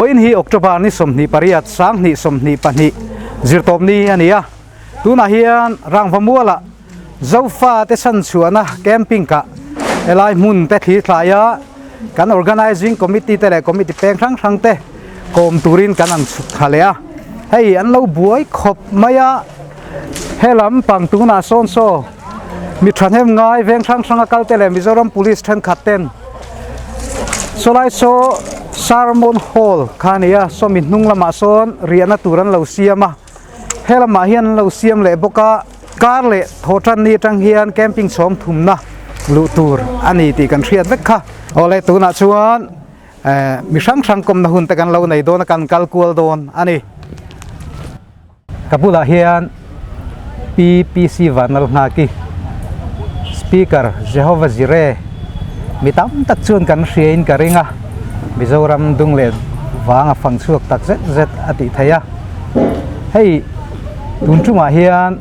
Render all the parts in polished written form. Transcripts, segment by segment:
Vawiin hi October ni 28 2022 zirtawpni a ni a, tunah hian Rangvamualah Zofa te chhanchhuahna camping kah helai hmun te thlir thlai a, kan organising committee te leh committee peng hrang hrang te kawm turin kan ang chhuk thla leh a, hei an lo buai khawp mai a, helam pang tunah sawn saw mi thahnem ngai veng hrang hrang a kal te leh Mizoram Police thenkhat ten sawlai saw Sermon Hall kha a ni a, sawmi hnung lamah sawn riahna tur an lo siam a, helamah hian an lo siam leh bawk a, kar leh thawhtan ni atang hian camping chhawm thumna luh tur a ni tih kan hriat vek kha. Awle tunah chuan mi hrang hrang kawmna hun te kan lo nei dawn a, kan kal kual dawn a ni. Ka bulah hian PPC Vanlalnghaki, Speaker Jehovah Jireh mi tam tak chuan kan hriain ka ring a, Mizoram dung leh vang a fang chhuak tak zet zet a tih theih a. Hei tun tumah hian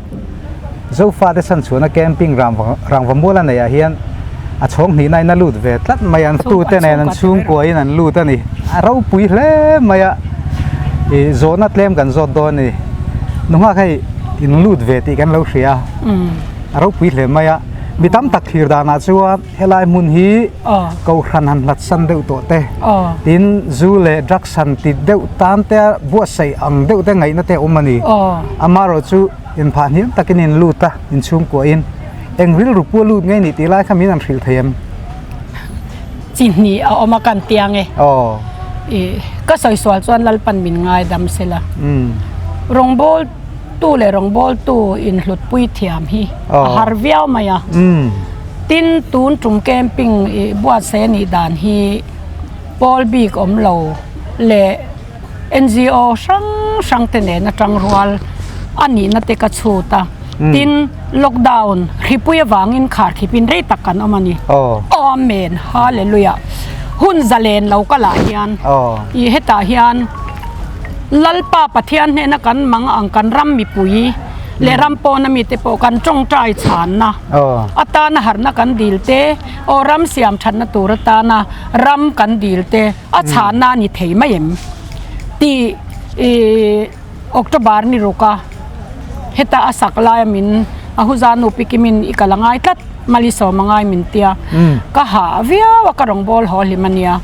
Zofate chhanchhuahna camping Rangvamual a neihah hian a chhawng hnihna in a lut ve tlat mai a, an tute nen an chhungkuain an lut a ni. A ropui hle mai a, ih zawhna tlem kan zawt dawn a ni. Nunghak hei in lut ve tih kan lo hria a, a ropui hle mai a. Mi tam tak thlir danah chuan helai hmun hi kohhran han hlat san deuh tawh te, tin zu leh drugs han ti deuh tan te buatsaih ang deuh te ngaihna te a awm a ni. Amaherawhchu Inphah hniam takin in lut a, in chhungkuahin eng rilru pu a lut ngei nih tih lai kha min an hrilh thei em? Chi hnih a awm a kan tiang e. Aw. I ka sawi sual chuan Lalpan min ngaidam sela. Rawngbawltu leh rawngbawltu inhlutpui thiam hi a har viau mai a. Tin, tun tum camping i buatsaih a nih dan hi pawl bik awm lo leh NGO hrang hrang te nen atang rual a nihna te ka chhut a, tin lockdown hripui avangin khar khipin rei tak kan awm a ni. Amen Hallelujah hun zalen lo kal ah hian ih hetah hian Lalpa Pathian hnena kan mang ang kan ram mipui leh ram pawna mite pawh kan tawngtai chhanna atana harhna kan dil te aw ram siam thatna tur atana ram kan dil te a chhahna a ni thei mai em tih ih October ni ruk a heta a sak laia min a huza nu pi Kimin i kal a ngai tlat mali sawm a ngai min tia ka hah viau a ka rawn bawl haw hlim a nia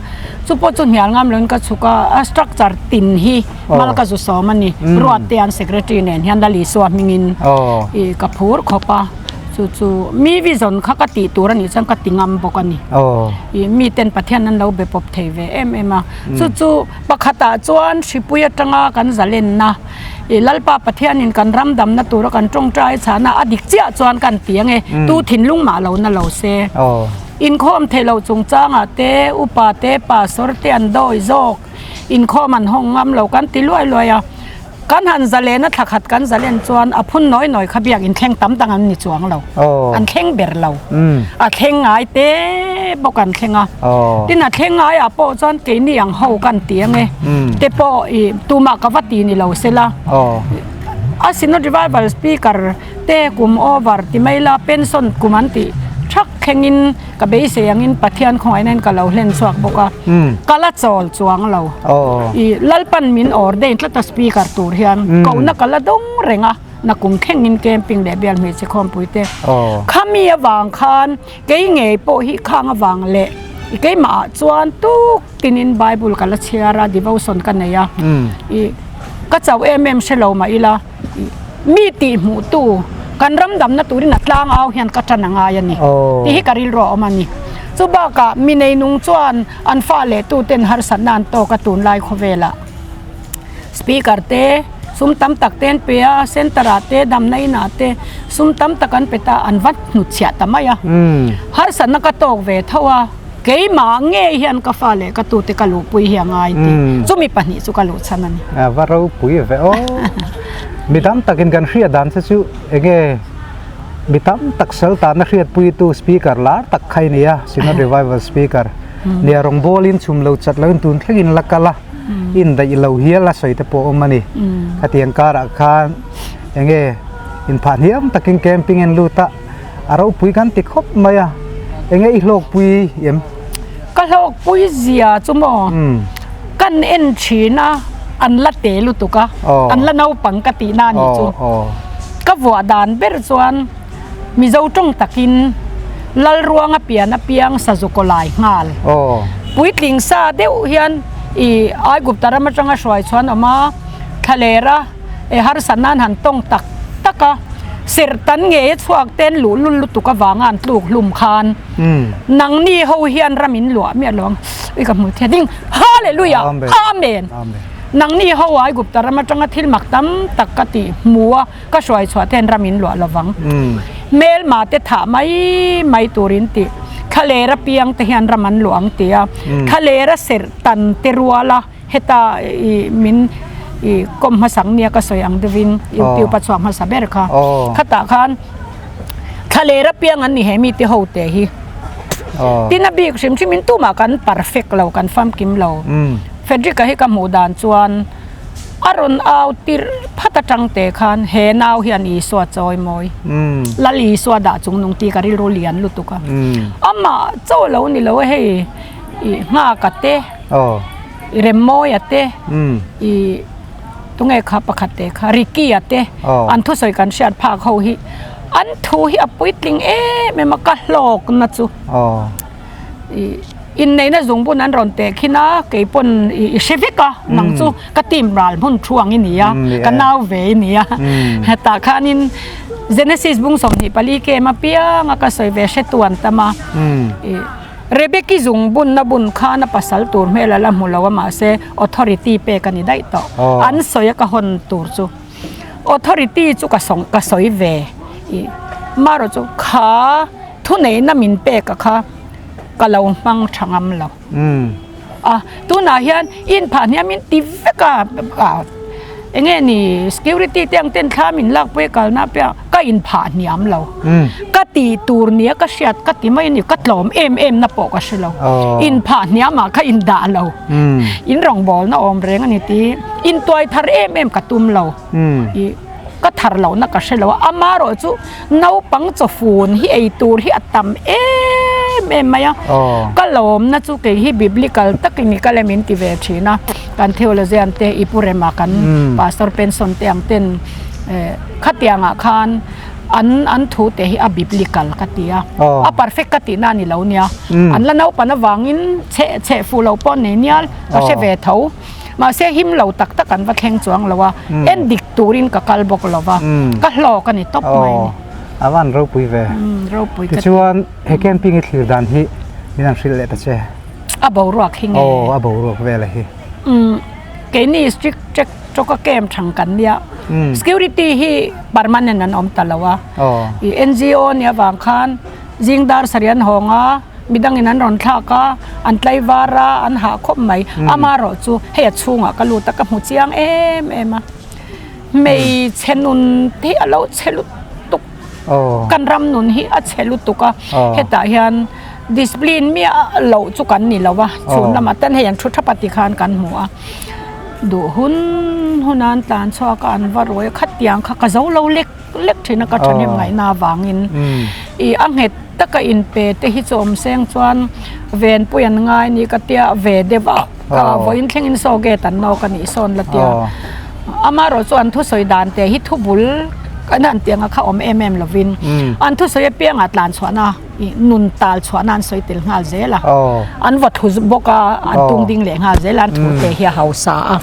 chu pawh chu hnial ngam loin ka chhuk a a structure tin hi mal ka zu sawm a ni ruat te an secretary nen hian Lalisua hmingin ih ka phur khawp a. Chu chu mi vision kha ka tih tur a nih chuan ka ti ngam bawk a ni. Ih mi ten Pathian an lo be pawp thei ve em em a. Chu chu pakhatah chuan hripui atanga kan zalenna ih Lalpa Pathianin kan ram damna tura kan tawngtai chhahna a dik chiah chuan kan ti ang e. Tu thinlung mah lo na lo se. Inkhawm theih loh chungchangah te upa te pastor te an dawi zawk inkhawm an hawng ngam lo kan ti luai luai a. Kan han zalen a thla khat kan zalen chuan a phun nawi nawi kha biak in thleng tam dang an ni chuang lo. An thleng ber lo. A thleng ngai te bawk an thleng a. Tin a thleng ngai ah pawh chuan keini ang ho kan ti ang e. Te pawh i tumah ka va ti ni lo sela. A Synod Revival Speaker te kum over ti mai la pension kum an tih thak thleng in Ka beisei angin Pathian khawngaihna in ka lo hlen chhuak bawk a, ka la chawl chuang lo. I Lalpan min ordain tlat a speaker tur hian kohna ka la dawng reng a, nakum thlengin camping leh bial hmeichhe khawmpui te. Khami avang khan kei ngei pawh hi khang avang leh i keimah ah chuan tuk tinin Bible ka la chhiar a, devotion ka nei a, i ka chauh em em hre lo mah ila, Mi tih hmuh tu kan ram damna turin a tlang au hian ka tan a ngai a ni tih hi ka rilru a awm a ni. Chu bakah mi neinung chuan an fa leh tu ten harsatna an tawk a tunlai khawvelah speaker te sum tam tak te an pe a, center ah te damna inah te sum tam tak an pe ta an va hnutchhiah ta mai a. Harsatna ka tawk ve tho a. Keimah ngei hian ka fa leh ka tute ka luhpui hi a ngai tih chumi pahnih chu ka luh chhan a ni. A va ropui ve aw. Mi tam takin kan hriat dan che chu enge mi tam tak sal tana hriatpuitu speaker lar tak kha i ni a, Synod Revival Speaker. Nia rawngbawl in chhum lo chat loin tun thlengin la kal a, indaih lo hial a sawi te pawh awm a ni. Khatiang karah khan enge inphah hniam takin camping en lut a, A ropui kan ti khawp mai a, enge i hlawkpui em? Ka hlawkpui zia chu maw? Kan en thin a, an la te lutuk a, an la naupang ka tihna a nih chu. Ka vuah dan ber chuan Mizo tawng takin Lalruanga pian apiang sazu kaw lai nghal. Puitling sa deuh hian i Aigupta ram atanga hruai chhuan awm a, thlalera e harsat nan han tawng tak tak a, serhtan ngei a chhuak ten luhlul lutuk avanga an tluk hlum khan nangni ho hian ram in luah miah lo ang. Ui ka hmu thei ding Hallelujah Amen Nangni ho Aigupta ram atanga thil mak tam tak ka tih hmu a ka hruai chhuah ten ram in luah lovang hmelma te thah mai mai tur in tih thlaler apiang te hian ram an luah ang ti a thlaler a serh tan te rual a heta i min i kawm hmasang nia ka sawi ang deuhin youtube a chhuak hmasa ber kha khatah khan Thlaler apiang an ni he mite ho te hi. Tin a bik hrim hrim in tumah kan perfect lo, kan famkim lo. Frederick-a hi ka hmuh dan chuan a rawn au tirh phat atang te khan he nau hian Isua chawi mawi. Lal Isua dah chung nung tih ka rilru lian lutuk a. Amah chaw lo ni lo e hei i nghaka te, i remmawia te, i Tunge kha pakhat te kha Ricky-a te an thusawi kan hriat phak ho hi an thu hi a puitling em em a ka hlawkna chu inneihna zungbun an rawn teh khin a kei pawn i hre vek a nang chu ka team ral hmun thu ang i ni a ka nau ve i ni a hetah khanin Genesis bung 24 kem apiang a ka sawi ve hre tu an tam a. Rebeki zungbunna bun khan a pasal tur hmel a la hmu lo a mahse authority pek a ni daih tawh. An sawi a ka hawn tur chu authority chu ka sawng ka sawi ve i marawh chu kha thuneihna min pek a kha ka lo hmang tha ngam lo. A tunah hian inphah hniam in ti vek a eng nge ni security te ang ten thla min lak pawh i kalna piah ka inphah hniam lo ka tih tur nia ka hriat ka ti mai a ni ka tlawm em em na pawh ka hre lo inphah hniam ah ka indah lo in rawngbawlna awm reng a ni tih intuai thar em em ka tum lo ih ka thar lohna ka hre lo a amaherawh chu naupang chawfun hi ei tur hi a tam em em mai a ka lawmna chu kei hi biblical takin i kal em in ti ve thin a kan theologian te i pu rema kan pastor pension te ang ten Khatiangah khan an an thu te hi a biblical ka ti a, a perfect ka tihna a ni lo nia. An la naupan avangin chhe chhe fuh lo pawh nei nial ka hre ve tho. Mahse him lo tak tak an va thleng chuang lo a, en dik turin ka kal bawk lo va, ka hlawk a ni tawp mai a ni. A van ropui ve. Ropui ka ti. Tichuan he camping i thlir dan hi min han hrilh leh ta che. A boruak hi nge? Aw a boruak vel a hi. Keini strict check Choka camp thang kan nia. Security hi permanent an awm ta lo a. I NGO nih avang khan zing dar sarih an hawng a, midangin an rawn thlak a, an tlaivar a, an hah khawp mai. Amaherawh chu hei a chhungah ka lut a, ka hmu chiang em em a. Hmeichhe nun hi a lo chhe lutuk. Kan ram nun hi a chhe lutuk a. Hetah hian discipline miah loh chu kan ni lo a, chhun lamah ten hei an thu thap a tikhan kan hmu a. Duh hun hun a an tlan chhuak a an va ruai a khatiang kha ka zo lo lek lek thin a ka thahnem ngaihna avangin ih a nghet taka inpe te hi chu awm seng chuan venpui an ngai ni ka tia ve deuh a ka vawiin thlengin saw gate an nawk a nih sawn la tia amaherawh chu an thusawi dan te hi thu bul kan han tih anga kha awm em em lovin an thusawi apiangah tlan chhuahna Ih nun tal chhuahna an sawi tel nghal zel a, an va thu bawk a, an tung ding leh nghal zel a, an thu te hi a hausa a.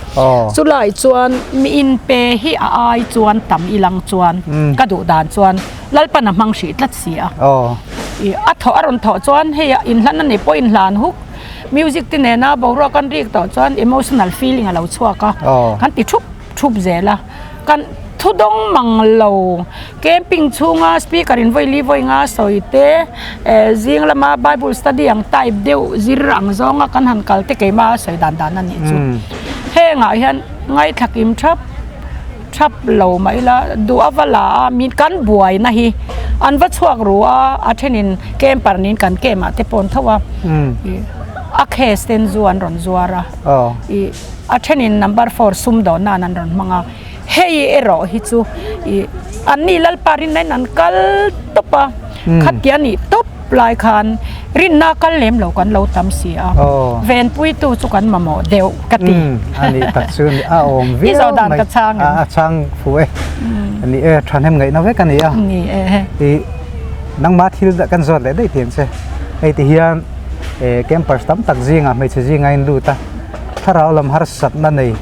Chulai chuan mi inpe hi a ai chuan tam ilang chuan ka duh dan chuan Lalpan a hmang hrih tlat si a. Ih a thawh a rawn thawh chuan hei a inhlan a nih pawh inhlan huk, music te nena boruak an rik tawh chuan emotional feeling a lo chhuak a, kan ti thup thup zel a. Kan thu dawng mang lo. Camping chhunga speaker in vawi li vawi nga sawi te eh zing lama bible study ang type deuh zir ang zawnga kan han kal te keimah a sawi dan dan a nih chu. Hengah hian ngaithla kim thap thap lo mah ila duh a va la a min kan buaina hi an va chhuak ru a a thenin camper niin kan camp ah te pawh an tho a ih a case ten zu an rawn zuar a ih. A thenin number four sumdawn nan an rawn hmang a, hei erawh hi chu ih anni Lalpa rinna in an kal tawp a, khatia nih tawp lai khan Rinna kal lem lo kan lo tam si a, venpuitu chu kan mamawh deuh ka ti. A nih tak chu a awm viau mai. I zawh dan ka chhang em? A chhang fu e. Ni e, thahnem ngaihna vek a ni a. Ni e. I nangmah thil kan zawt leh daih tiang che. Hei ti hian campers tam tak zingah hmeichhe zingah in lut a, thlarau lam harsatna nei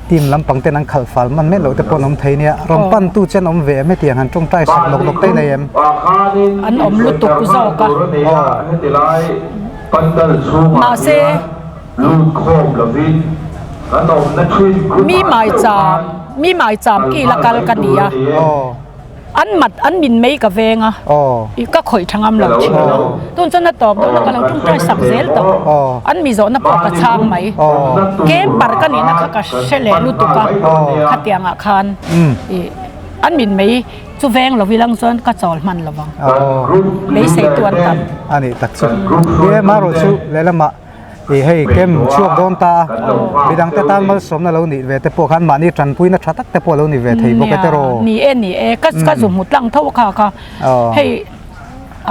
team lampang ten an khalh fal man mek loh te pawh an awm thei nia. Rawn pantu che an awm ve em hetiang han tawngtai sak nawk nawk te i nei em? An awm lutuk zawk a. Mahse, mi maicham, mi maicham kil a kal ka ni a. An mat an min mei ka veng a, i ka khawih tha ngam lo thin a. Tun chuan a tawp dawn a, ka lo tawngtai sak zel tawh. An mi zawhna pawh ka chhang mai. Camper ka nihna kha ka hre leh lutuk a, khatiangah khan i an min mei chu veng lo ilang chuan ka chawl hman lo vang. Beiseitu an tam. A nih tak chu. Ni e, marawh chu lehlamah. Ih hei kem chhuak dawn ta a, midang te tan malsawmna lo nih ve te pawh khan mahni tanpuina tha tak te pawh lo ni ve thei bawk e tiraw. Ni e ni e, ka ka zu hmu tlang tho kha kha hei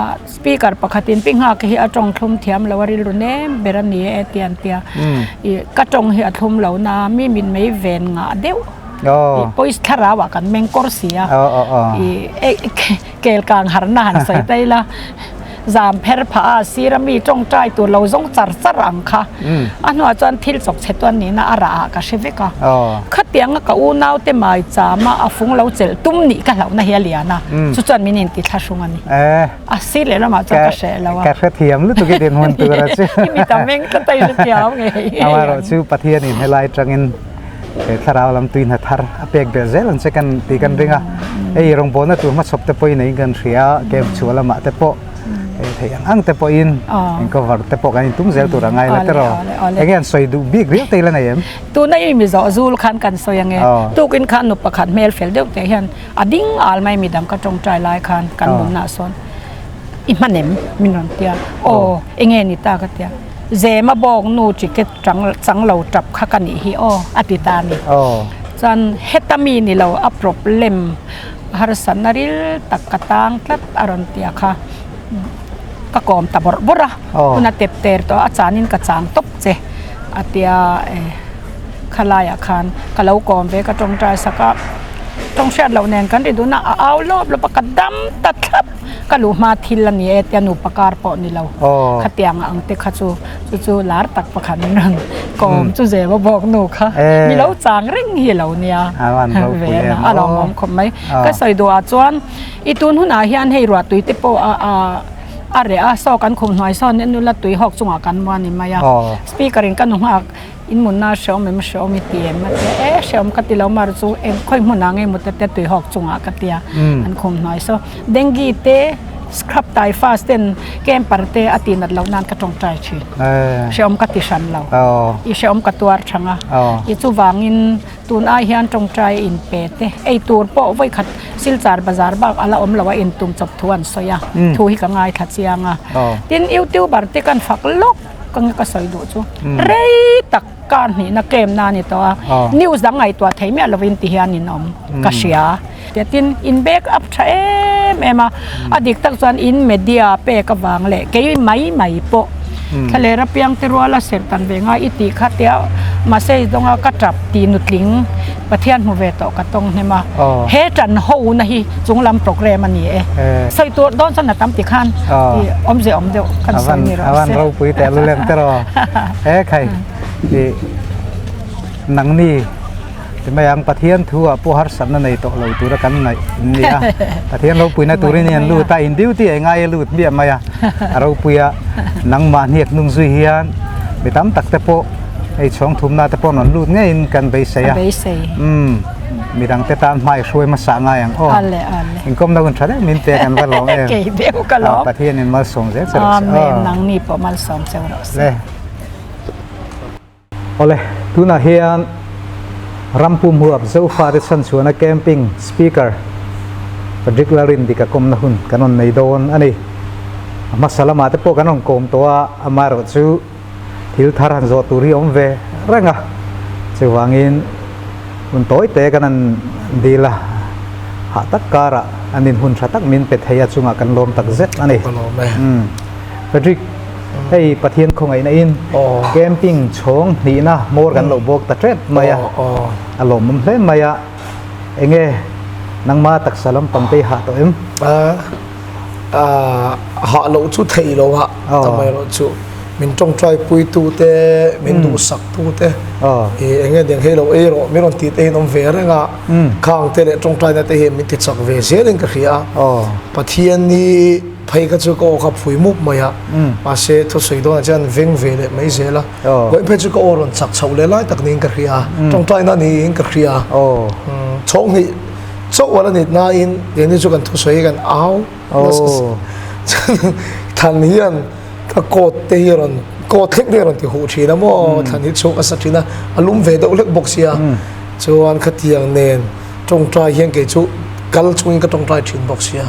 ah speaker pakhatin pi nghak hi a tawng thlum thiam lo a rilru nem ber a ni e ti an tia ih ka tawng hi a thlum lo na mi min mei ven ngah deuh ih pawisa thlarau ah kan meng kawr si a ih kel kang harna han sawi ta ila. Zam pher phah a, sir a mi tawngtai tur lo zawng char char ang kha. A hnuah chuan thil chawk chhe tuan nihna a rah ah ka hre vek a. Khatiang a ka unau te mai cham a, a fung lo chelh tum nih ka hlauhna hi a lian a, chu chuan min inti thla hrung a ni. A sir leh lamah chuan ka hreh lo a. Ka hrethiam lutuk i dinhmun tur a chu. I mit a meng tlat a i hrethiam ngei. Amaherawhchu Pathianin helai tangin He thlarau lam tui hna thar a pek belh zel ang che kan tih kan ring a, hei rawngbawlna tur hmachhawp te pawhin ei kan hria a, camp chhuah lamah te pawh hei theih ang ang te pawhin in cover te pawh kan intum zel tur a ngai la tiraw, enge an sawi duh bik riau te ila nei em? Tuna i mi zawh zul khan kan sawi ange, tukin khan nu pakhat hmel fel deuh teh hian a ding al mai midang ka tawngtai lai khan kan munna ah sawn i hman em min rawn tia, aw enge ni ta ka tia, zema bawk nu ticket Chang chang lo tap kha ka nih hi aw a ti ta a ni. Chuan heta mi ni lo a problem harsatna ril tak ka tang tlat a rawn ti a kha ka kawm ta bawrh bawrh a, hun a tep ter tawh a, a chanin ka chang tawp che a tia khalaiah khan ka lo kawm ve ka tawngtai sak a, tawng hriat loh nen kan ri dun a, a au lawp lawp a ka dam ta thlap ka luh hma thil a ni e tia nupa kar pawh ni lo khatiang ang te kha chu. Chu chu lar tak pakhat an rawn kawm chu zema bawk nu kha mi lo chang reng hi lo nia ve a a lawmawm khawp mai. Ka sawi duh ah chuan i tun hunah hian hei ruah tui te pawh a a a reh a saw kan khum hnuai sawn en ula tui hawk chungah kan muan ni mai a speaker in ka nu nghak in munna hreawm em hreawm i ti em a tia e hreawm ka ti lo mar chu eng khawi hmunah nge mut te tui hawk chungah ka tia an khum hnuai saw dengue te Scrub typhus ten camper te a tih nat loh nan ka tawngtai thin. Hrehawm ka ti hran lo. I hrehawm ka tuar thang a. I chuvangin tun ai hian tawngtai in pe te ei tur pawh vawikhat Silchar bazar bak a la awm lo a in tum chawp thu an sawi a. Thu hi ka ngaithla chiang a. Tin youtuber te kan fak lawk ka nge ka sawi duh chu rei tak kar hnihna claim na a ni tawh a. News dang ngaihtuah thei miah lovin ti hian in awm ka hria. Tin, in back up tha em em a, a dik tak chuan in media pek avang leh kei mai mai pawh thlalera piang te ruala serh tan ve ngai i tih kha tia mahse i dawnga ka tap tih nutling Pathian hmu ve tawh ka tawng hnem a, he tan ho na hi chunglam program a ni e. Sawi tur dawn chuan a tam ti khan i awmze awm deuh kan sawi ni rawh se. A van ropui teh lulem te rawh he khai i nangni Timai ang Pathian thu ah pawh harsatna nei tawh lo tura kan ngaih in ni a, Pathian ropuina turin i an lut a, in duty ah ngai a lut hmiah mai a, a ropui a, nangmah hniak hnung zui hian mi tam tak te pawh hei chhawng thumna te pawh an rawn lut ngeiin kan beisei a, umm midang te tan hma i hruai hmasa ngai ang aw, inkawmna hun tha deuh min pek an va lawm em, Pathian in malsawm zel che rawh se aw. Amen, nangni pawh malsawm che rawh se. Awle, tunah hian Rampum huap Zofate chhanchhuahna camping speaker Frederick Lalrindika kawmna hun kan rawn nei dawn a ni. A hmasa lamah te pawh kan rawn kawm tawh a, amaherawhchu thil thar han zawh tur hi a awm ve reng a, chuvangin hun tawi te kan han dil a, hah tak karah an inhun tha tak min pe thei a chungah kan lawm tak zet a ni. Frederick, hei Pathian khawngaihna in camping chhawng hnihna hmawr kan lo bawk ta tep mai a, a lawmawm hle mai a, enge nangma taksa lampang te i hah tawh em? Hah loh chu theih lo a, amaherawhchu min tawngtai puitu te, min duhsak tu te, enge deng hei lo ei rawh min rawn tih te hi an awm ve reng a, khang te leh tawngtaina te hian min ti chak ve zel in ka hria a, Pathian hi phei kha chu ka aw kha phui mup mai a, mahse thusawi dawnah chuan veng ve leh mai zel a, vawiin phei chu ka aw rawn chak chhoh leh lai tak niin ka hria a, tawngtaina niin ka hria a, chhawng hnih chauh a la nit nain keini chu kan thusawi hi kan au nasa chuan than hian ka coat te hi rawn coat hlek te hi rawn ti huh thin a maw thlan hi chhuak a sa thin a a lum ve deuh hlek bawk sia chuan khatiang nen tawngtai hian kei chu kal chungin ka tawngtai thin bawk sia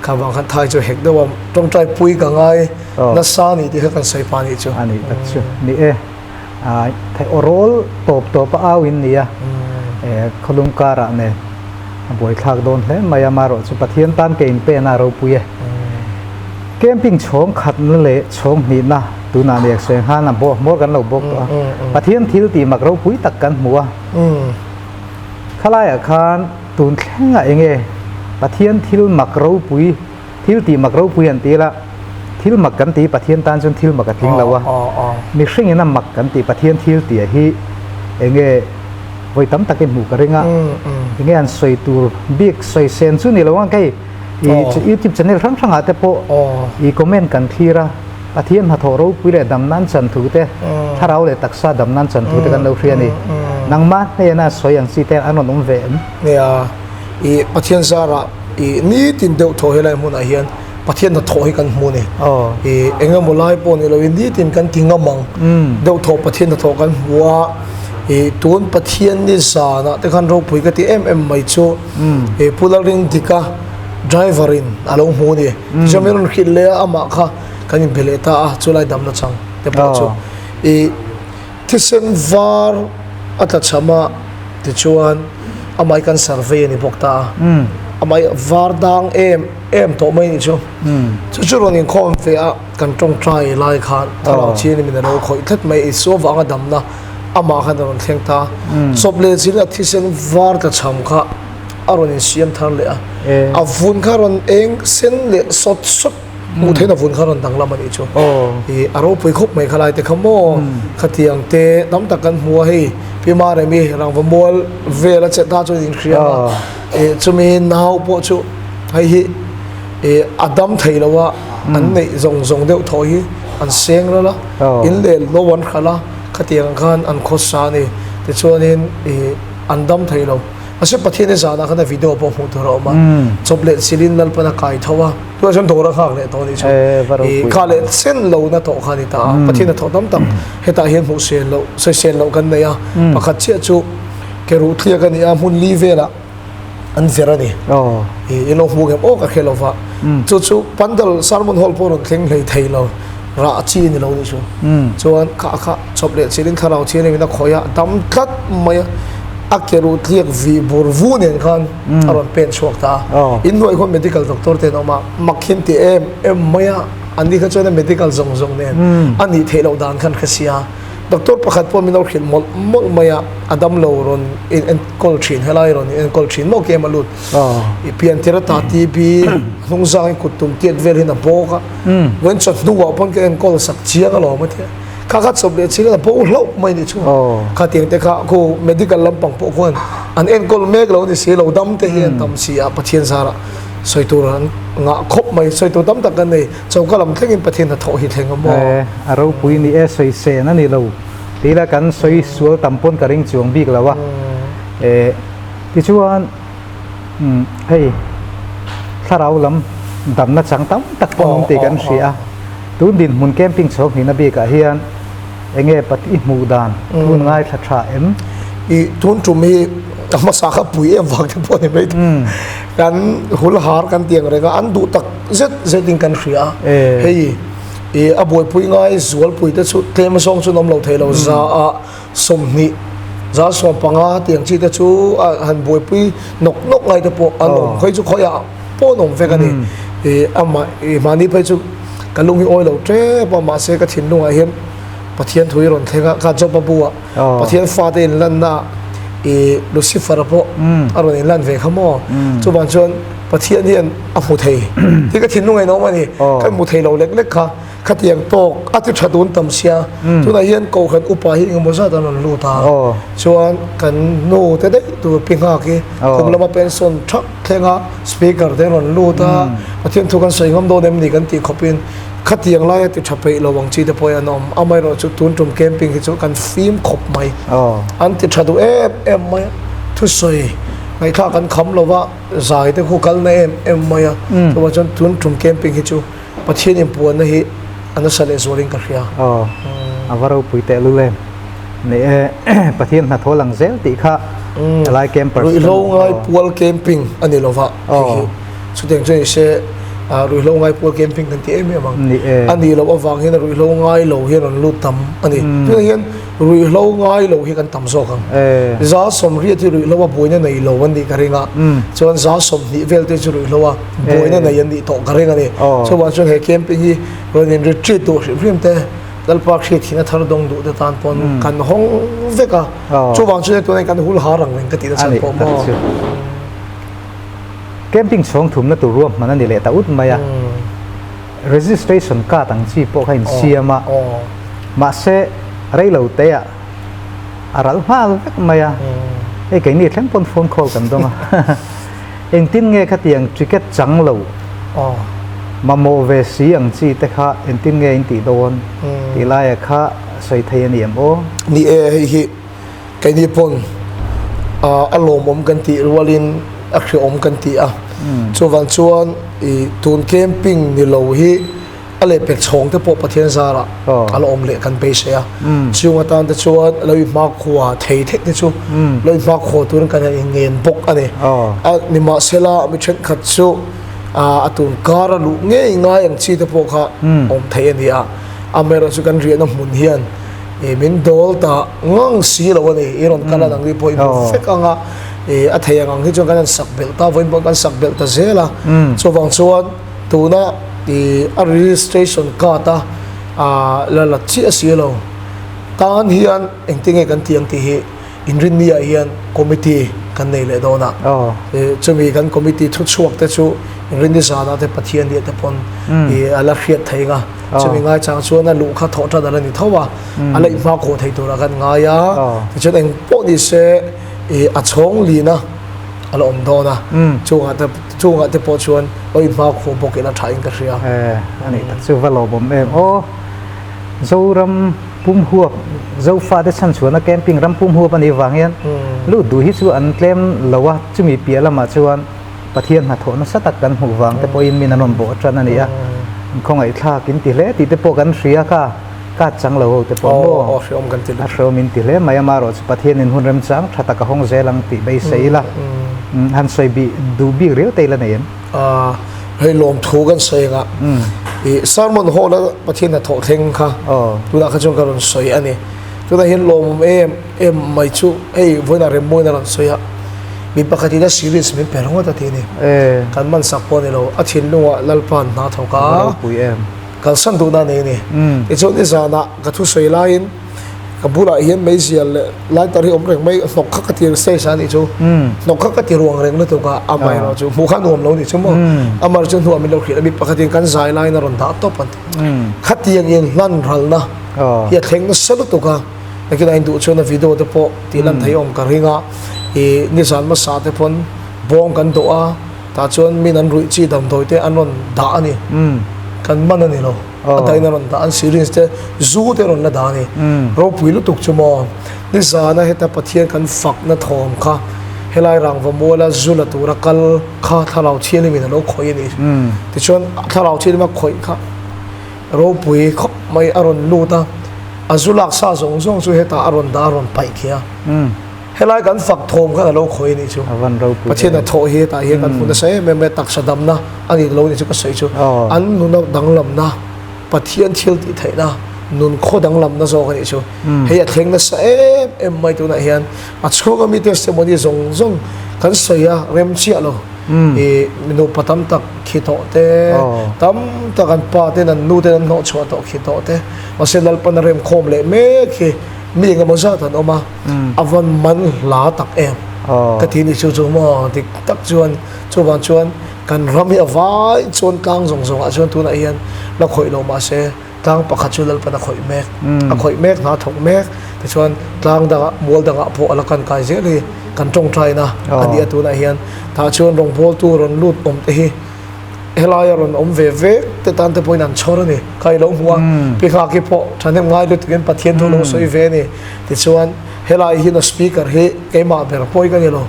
kha vang khan thai chu hek deuh a tawngtai pui ka ngai nasa ni tih kha kan sawi pa nih chu a nih tak chu ni e theih aw rawl tawp tawp a au in nia khawlum karah nen A buaithlak dawn hle mai a, marawh chu Pathian tan ke inpen a ropui e. Camping chhawng khatna leh chhawng hnihna tunah nek sawi nghan a hmawr kan lo bawk tawh a. Pathian thil tih mak ropui tak kan hmu a. Khalaiah khan tun thlengah enge Pathian thil mak ropui, thil tih mak ropui an ti la, thil mak kan ti Pathian tan chuan thil mak a tling lo a. Mihringin a mak kan tih Pathian thil tih hi enge Vawi tam takin hmuh ka ring a, enge an sawi tur bik sawi sen chu ni lo ang kei i YouTube channel hrang hrangah te pawh i comment kan thlir a, Pathian hnathawh ropui leh dam nan chan thu te, thlarau leh taksa dam nan chan thu te kan lo hria a ni. Nangmah hnena sawi ang chi te an rawn awm ve em? Nia, i Pathian zarah i nitin deuh thaw helai hmunah hian Pathian hnathawh hi kan hmu a ni. I engemaw lai pawh ni loin nitin kan ti ngam ang. Deuh thawh Pathian hnathawh kan hmu a, i tun Pathian ni zanah te khan ropui ka ti em em mai chu i Pu Lalringdika driver in a lo hmu a ni. Tichuan min rawn hrilh leh a, amah kha kan inbe leh ta a, chulai damna chang te pawh chu i thisen var a tla cham a tichuan amah hi kan survey a ni bawk ta a, amah hi var dang em. Em tawh mai nih chu. Chu chu rawn inkhawm ve a kan tawngtai lai khan thlarau chian in min alo khawih tlat mai Isua vanga damna amah khan a rawn thleng ta. Chawp leh chin a thisen var tla cham kha a rawn insiam thar leh a. A vun kha rawn eng sen leh sawt sawt hmuh theih in a vun kha rawn danglam a nih chu. Ih a ropui khawp mai kha lai te kha maw khatiang te tam tak kan hmu a hei Pi Maremi rangva mual vel a chet ta chuan inhria a ih chumi nau pawh chu Hei hi ih a dam thei lo a, an neih zawng zawng deuh thaw hi an seng ral a, in leh lo an hralh a, khatiang ang khan an khawsa a ni. Tichuanin ih an dam thei lo. Mahse Pathian i zanah khan a video pawh hmuh tur a awm a, chawp leh chilhin Lalpan a kai tho a, tunah chuan dawr a nghak leh tawh a nih chu. Ih kha leh chen lo na tawh kha a ni ta a, Pathian a thawh tam tak hetah hian hmuh sen loh, sawisel loh kan nei a, pakhat chiah chu ke ruh thliak a ni a, hmun li velah, an ver a ni. I lo hmu ngem aw ka hre lo va. Chu chu pandal sermon hall pawh rawn thleng hlei thei lo rah chi ni lo nih chu. Chuan kha kha chawp leh chilin thlarau thian in a khawih a dam tlat mai a. A ke ruh tliak vih bur vu nen khan a rawn pen chhuak ta a. In hnuai khuan medical doctor te an awm a, mak hian ti em em mai a. An ni kha chuan a medical zawng zawng nen a nih theih loh dan khan hre sia. Doctor pakhat pawh min lo hrilh mawlh mawlh mai a, a damlo rawn in enkawl thin, helai rawn in enkawl thin maw kem a lut. I pian tir ata TB hnung zangin kut tum tiat vel hian a bawk a, vawiin chaw hnuah pawn ka enkawl sak chiang alawm a ti a, kha kha chawp leh chiang a bo hlauh mai nih chu. Khatiang te kha khu medical lampang pawh khuan an enkawl mek lo a ni si lo, dam te hi an tam si a, Pathian zarah sawi tur an ngah khawp mai, sawi tur tam tak an nei. Choka lam thlengin Pathian hnathawh hi thleng a maw? E, a ropui ni e, sawi sen a ni lo. Tila kan sawi sual tam pawn ka ring chuang bik lo a. E, tichuan, hei, thlarau lam damna chang tam tak pawn awm tih kan hria a. Tun dinhmun camping chhawk hnihna bikah hian enge Pat i hmuh dan tun ngaithla tha em? I tun tum hi a hmasa kha pui em vang te pawh a ni mai thei. Kan hul har kan ti ang reng a, an duh tak zet zet in kan hria a. Hei i a buaipui ngai zualpui te chu tlem zawng chu an awm lo thei lo, za ah 20, 15 tiang chi te chu a han buaipui nawk nawk ngai te pawh an awm, khawi chu khawiah pawh an awm vek a ni. I amah i mahni phei chu. Ka lung hi awi lo tep a, mahse ka thinlungah hian Pathian thu hi rawn thleng a, kha Job-a bu ah Pathian fate inlanna ah i Lucifer-a pawh a rawn inlan ve kha maw? Chuvang chuan Pathian hian a hmu thei tih ka thinlung a inawm a ni. Ka hmu thei lo lek lek kha khatiang tawk a ti tha dun tam sia. Tunah hian Kohhran upa hi engemaw zat an rawn lut a, chuan kan nu te daih tur pi nghak hi kum lama pension thak thleng a speaker te an rawn lut a, Pathian thu kan sawi ngam dawn em ni kan tih khawpin khatiang laia ti tha peih lo ang chi te pawh hi an awm. Amaherawhchu tun tum camping hi chu kan fim khawp mai. An ti tha duh em em mai a, thusawi ngaihthlak kan kham lo va, zai te khu kalna em em mai a. Chuvang chuan tun tum camping hi chu Pathian inpuanna hi a nasa leh zualin ka hria. Aw, a va ropui teh lul em. Ni e, Pathian hnathawh lang zel tih kha helai campers Ruihhlo ngai pual camping a ni lova hei hi. Chutiang chu ni se ruihhlo ngai pual camping kan ti em em ang. Ni e. A nih loh avang hian ruihhlo ngai lo hian rawn lut tam a ni. Tunah hian ruihhlo ngai lo hi kan tam zawk ang. 180 hi ruihhlo a buaina nei lo an nih ka ring a. Chuan 20 vel te chu ruihhlo a buaina nei an nih tawh ka ring a ni. Chuvang chuan he camping hi rawn in retreat duh hrim hrim te Lalpa hriatthihna thar dawng duh te tan pawn kan hawng vek a. Chuvang chuan tunah hian kan hul har ang reng ka tih na chhan pawh maw. Camping chhawng thumna tur ruahman a ni leh ta ut mai a. Registration card ang chi pawh kha insiam a, mahse reilo te ah a ral nghal vek mai a, hei keini thleng pawn phone call kan dawng a, engtin nge khatiang ticket chang lo mamawh ve si ang chi te kha engtin nge in tih dawn tih laia kha sawi thei a ni em aw? Ni e, hei hi keini pawn a lawmawm kan tih rualin a hreawm kan ti a, chuvang chuan i tun camping ni lo hi a lehpek chhawng te pawh Pathian zarah a la awm leh kan beisei a, chung atan te chuan lo i hmakhua thei theih te chu lo i hmakhua turin kan han inngen bawk a ni. A nimahsela mi thenkhat chu a tun kar a luh ngei ngai ang chi te pawh kha awm thei a ni a, amaherawhchu kan riahna hmun hian I min dawl ta ngang si lo a ni, i rawn kal a nang ni pawh i hmu vek ang a, i a thei ang ang hi chuan kan han sak belh ta, vawiin pawh kan sak belh ta zel a, chuvang chuan tuna i a registration card a la la chiah si lo tan hian engtin nge kan tih ang tih hi inrinni ah hian committee kan nei leh dawn a, chumi kan committee thuchhuak te chu inrinni zanah te Pathian nih te pawn i a la hriat thei ang a. Chumi ngaichang chuan a luh kha thawh tan a la ni tho a, a la inhma khawh thei turah kan ngai a, tichuan eng pawh ni se ih a chhawng lin a, a la awm dawn a, chungah te chungah te pawh chuan lo inhma khawh bawk ila tha in ka hria. E, a nih tak chu va lawmawm em aw. Zoram pum huap, Zofate chhanchhuahna camping ram pum huap a nih vang hian lut duh hi chu an tlem lo a, chumi piah lamah chuan Pathian hnathawh nasa tak kan hmuh vang te pawhin min an rawn bawh tan a ni a, khawngaihthlak in ti hle tih te pawh kan hria kha, ka chang lo ho te pawh maw? Aw, hreawm kan ti lutuk. A hreawm in ti hle mai a, marawh chu Pathianin hun remchang tha tak a hawng zel ang tih beisei ila, han sawi bih duh bik riau te ila nei em? Hei lawmthu kan sawi ang a, i sermon hall a Pathian hnathawh thleng kha tunah kha chuan ka rawn sawi a ni. Tunah hian lawmawm em em mai chu hei vawiinah remmawiin a rawn sawi a. Mi pakhatin a series min pe ringawt a ti a ni. Kan man sak pawh a ni lo. A thinlungah Lalpa'n hna thawk a, kalsan duhna a nei a ni. Tichuan nizanah ka thusawi laiin ka bulah hian meizial leh lighter hi awm reng mai, hnawk kha ka ti stage a nih chu. Hnawk kha ka ti ruang reng lutuk a, amaherawh chu hmuh kha nuam lo nih chu maw. Amaherawh chu hnuah min lo hrilh a, mi pakhatin kan zai laiin a rawn dah tawp an ti. Khatiangin hlan ralna hi a thleng nasa lutuk a. Nakin a induh chuan a video te pawh tih lan theih awm ka ring a, ih nizan hmasa te pawn bawng kan dawh a, tah chuan min an ruih chi damdawi te an rawn dah a ni, kan man a ni lo, a dahin a rawn dah an syringe te zu te a rawn la dah a ni, ropui lutuk chu maw, nizana heta Pathian kan fakna thawm kha helai rangva muala zu la tura kal kha thlarau thianghlimin a lo khawih a ni, tichuan thlarau thianghlim a khawih kha. Ropui khawp mai a rawn lut a, a zu lak sa zawng zawng chu hetah a rawn dah a rawn paih thei a. Helai kan fak thawm khan a lo khawi a nih chu. Pathian a thawh hi hetah hian kan hmu nasa em em mai a, taksa damna a nih lo nih chu ka sawi chu. An nuna danglamna, Pathian thil tih theihna, nun khaw danglamna zawk a nih chu. Hei a thleng nasa em em mai tunah hian a chhunga mi testimony zawng zawng kan sawi a rem chiah lo. I nupa tam tak khi tawh te, tam tak an pa ten an nu ten an hnawh chhuah tawh khi tawh te, mahse Lalpan a remkhawm leh mek hi mi engemaw zat an awm a, a van man hla tak em ka ti ni chu chu maw dik tak chuan chuvang chuan kan ram hi a vai chuan tlang zawng zawngah chuan tunah hian la khawih lo mahse tlang pakhat chu Lalpan a khawih mek, a khawih mek hna thawk mek tichuan tlang dangah mual dangah pawh a la kan kai zel hi kan tawngtaina a ni a tunah hian tah chuan rawngbawltu rawn lut awm te hi helaia rawn awm ve vek te tan te pawhin an chhawr a ni kha i lo hmu a pi nghaki pawh thahnem ngai lutukin Pathian thu lo sawi ve a ni tichuan helai hian a speaker hi keimah ber pawh hi ka ni lo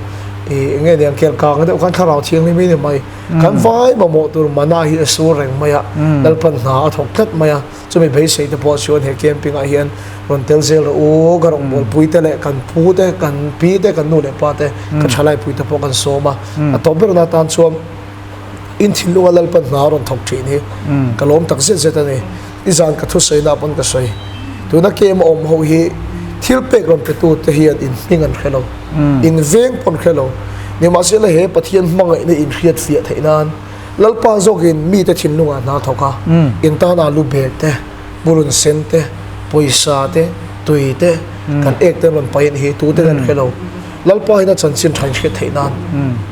ih enge niang kel kang deuh khan thlarau thianghlim hi ni mai. Kan vai mamawh tur mana hi a sur reng mai a, Lalpan hna a thawk tlat mai a, chumi beisei te pawh chuan he camping ah hian rawn tel zel rawh u, ka rawngbawlpui te leh kan pu te, kan pi te, kan nu leh pa te, ka thalaipui te pawh kan sawm a, a tawp berna atan chuan in thinlunga Lalpan hna a rawn thawk thin hi ka lawm tak zet zet a ni. I zan ka thusawi na pawn ka sawi. Tuna kem a awm ho hi thil pek rawn pe tu te hian in hming an hre lo. In veng pawn hre lo. Nimahsela he Pathian hmangaihna in hriat fiah theih nan Lalpa zawkin mi te thinlungah hna thawk a, in tan alu bag te, purun sen te, pawisa te, tui te, kan ek te rawn paih a nih hi, tu te kan hre lo. Lalpa hian a chanchin tha in hriat theih nan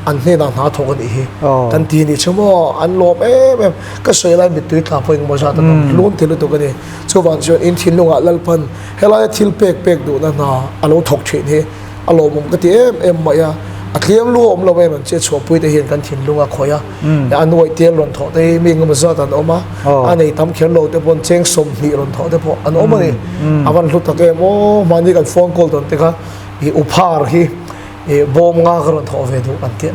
an hnenah hna thawk a nih hi kan ti a nih chu maw an lawm em em ka sawi lai mittui tla pawh engemaw zat an awm hlun ti lutuk a ni chuvang chuan in thinlungah Lalpan helaia thil pek pek duhna hna a lo thawk thin hi a lawmawm ka ti em em mai a a tliang lu a awm lo em an che chhuahpui te hian kan thinlung a khawih a a nuaih tel rawn thawh te hi mi engemaw zat an awm a a nei tam kher lo te pawh cheng 20 rawn thawh te pawh an awm a ni a van hlu tak em aw mahni kan phone call dawn te kha I uphar hi i bawm nga ka rawn thawh ve duh kan tih.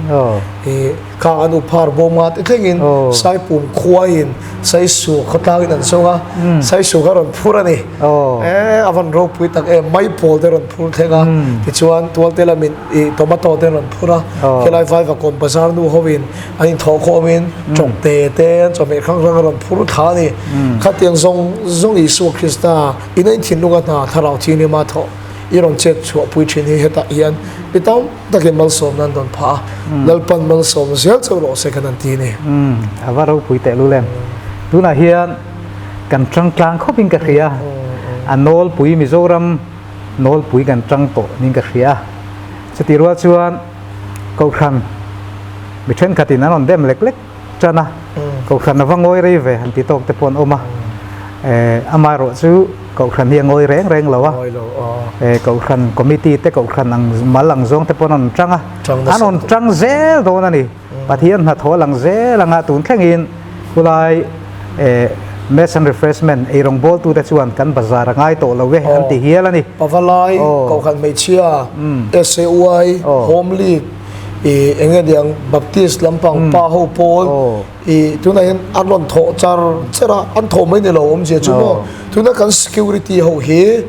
I khang an uphar bawm nga te thlengin Saipum khuaiin Saisu khawtlangin an zawng a, Saisu kha rawn phur a ni. E a van ropui tak em, maipawl te rawn phur thleng a, tichuan tualte lamin i tomato te rawn phur a, khilai Vaivakawn bazar nu hoin an inthawh khawmin chawkte te chawhmeh hrang hrang a rawn phur thla a ni. Khatiang zawng zawng Isua Krista in a inthinlunga hna thlarau thianghlim a thawh. I rawn chet chhuahpui thin hi hetah hian mi tam takin malsawmna an rawn phah a, Lalpan malsawm zel chauh rawh se kan an ti a ni. Umm, a va ropui teh lul em. Tunah hian kan tang tlang khawpin ka hria, a nawlpui Mizoram nawlpui kan tang tawh niin ka hria. Chutih rual chuan Kohhran mi thenkhatin an rawn dem lek lek tan a, Kohhran a va ngawi rei ve han ti tawk te pawh an awm a, amaherawh chu Kohhran hi a ngawi reng reng lo a, Kohhran committee te Kohhran ang mal ang zawng te pawh an rawn tang a, an rawn tang zel dawn a ni, Pathian hnathawh lang zel anga tun thlengin khulai Mess and Refreshment eirawng bawltu te chuan kan bazar a ngai tawh lo e an ti hial a ni. Pavalai, Kohhran Hmeichhia, SAY, Home League, i eng nge niang Baptist lampang pa ho pawl i tunah hian an rawn thawh char char a an thawh mai ni lo awmzia chu maw tuna kan security ho hi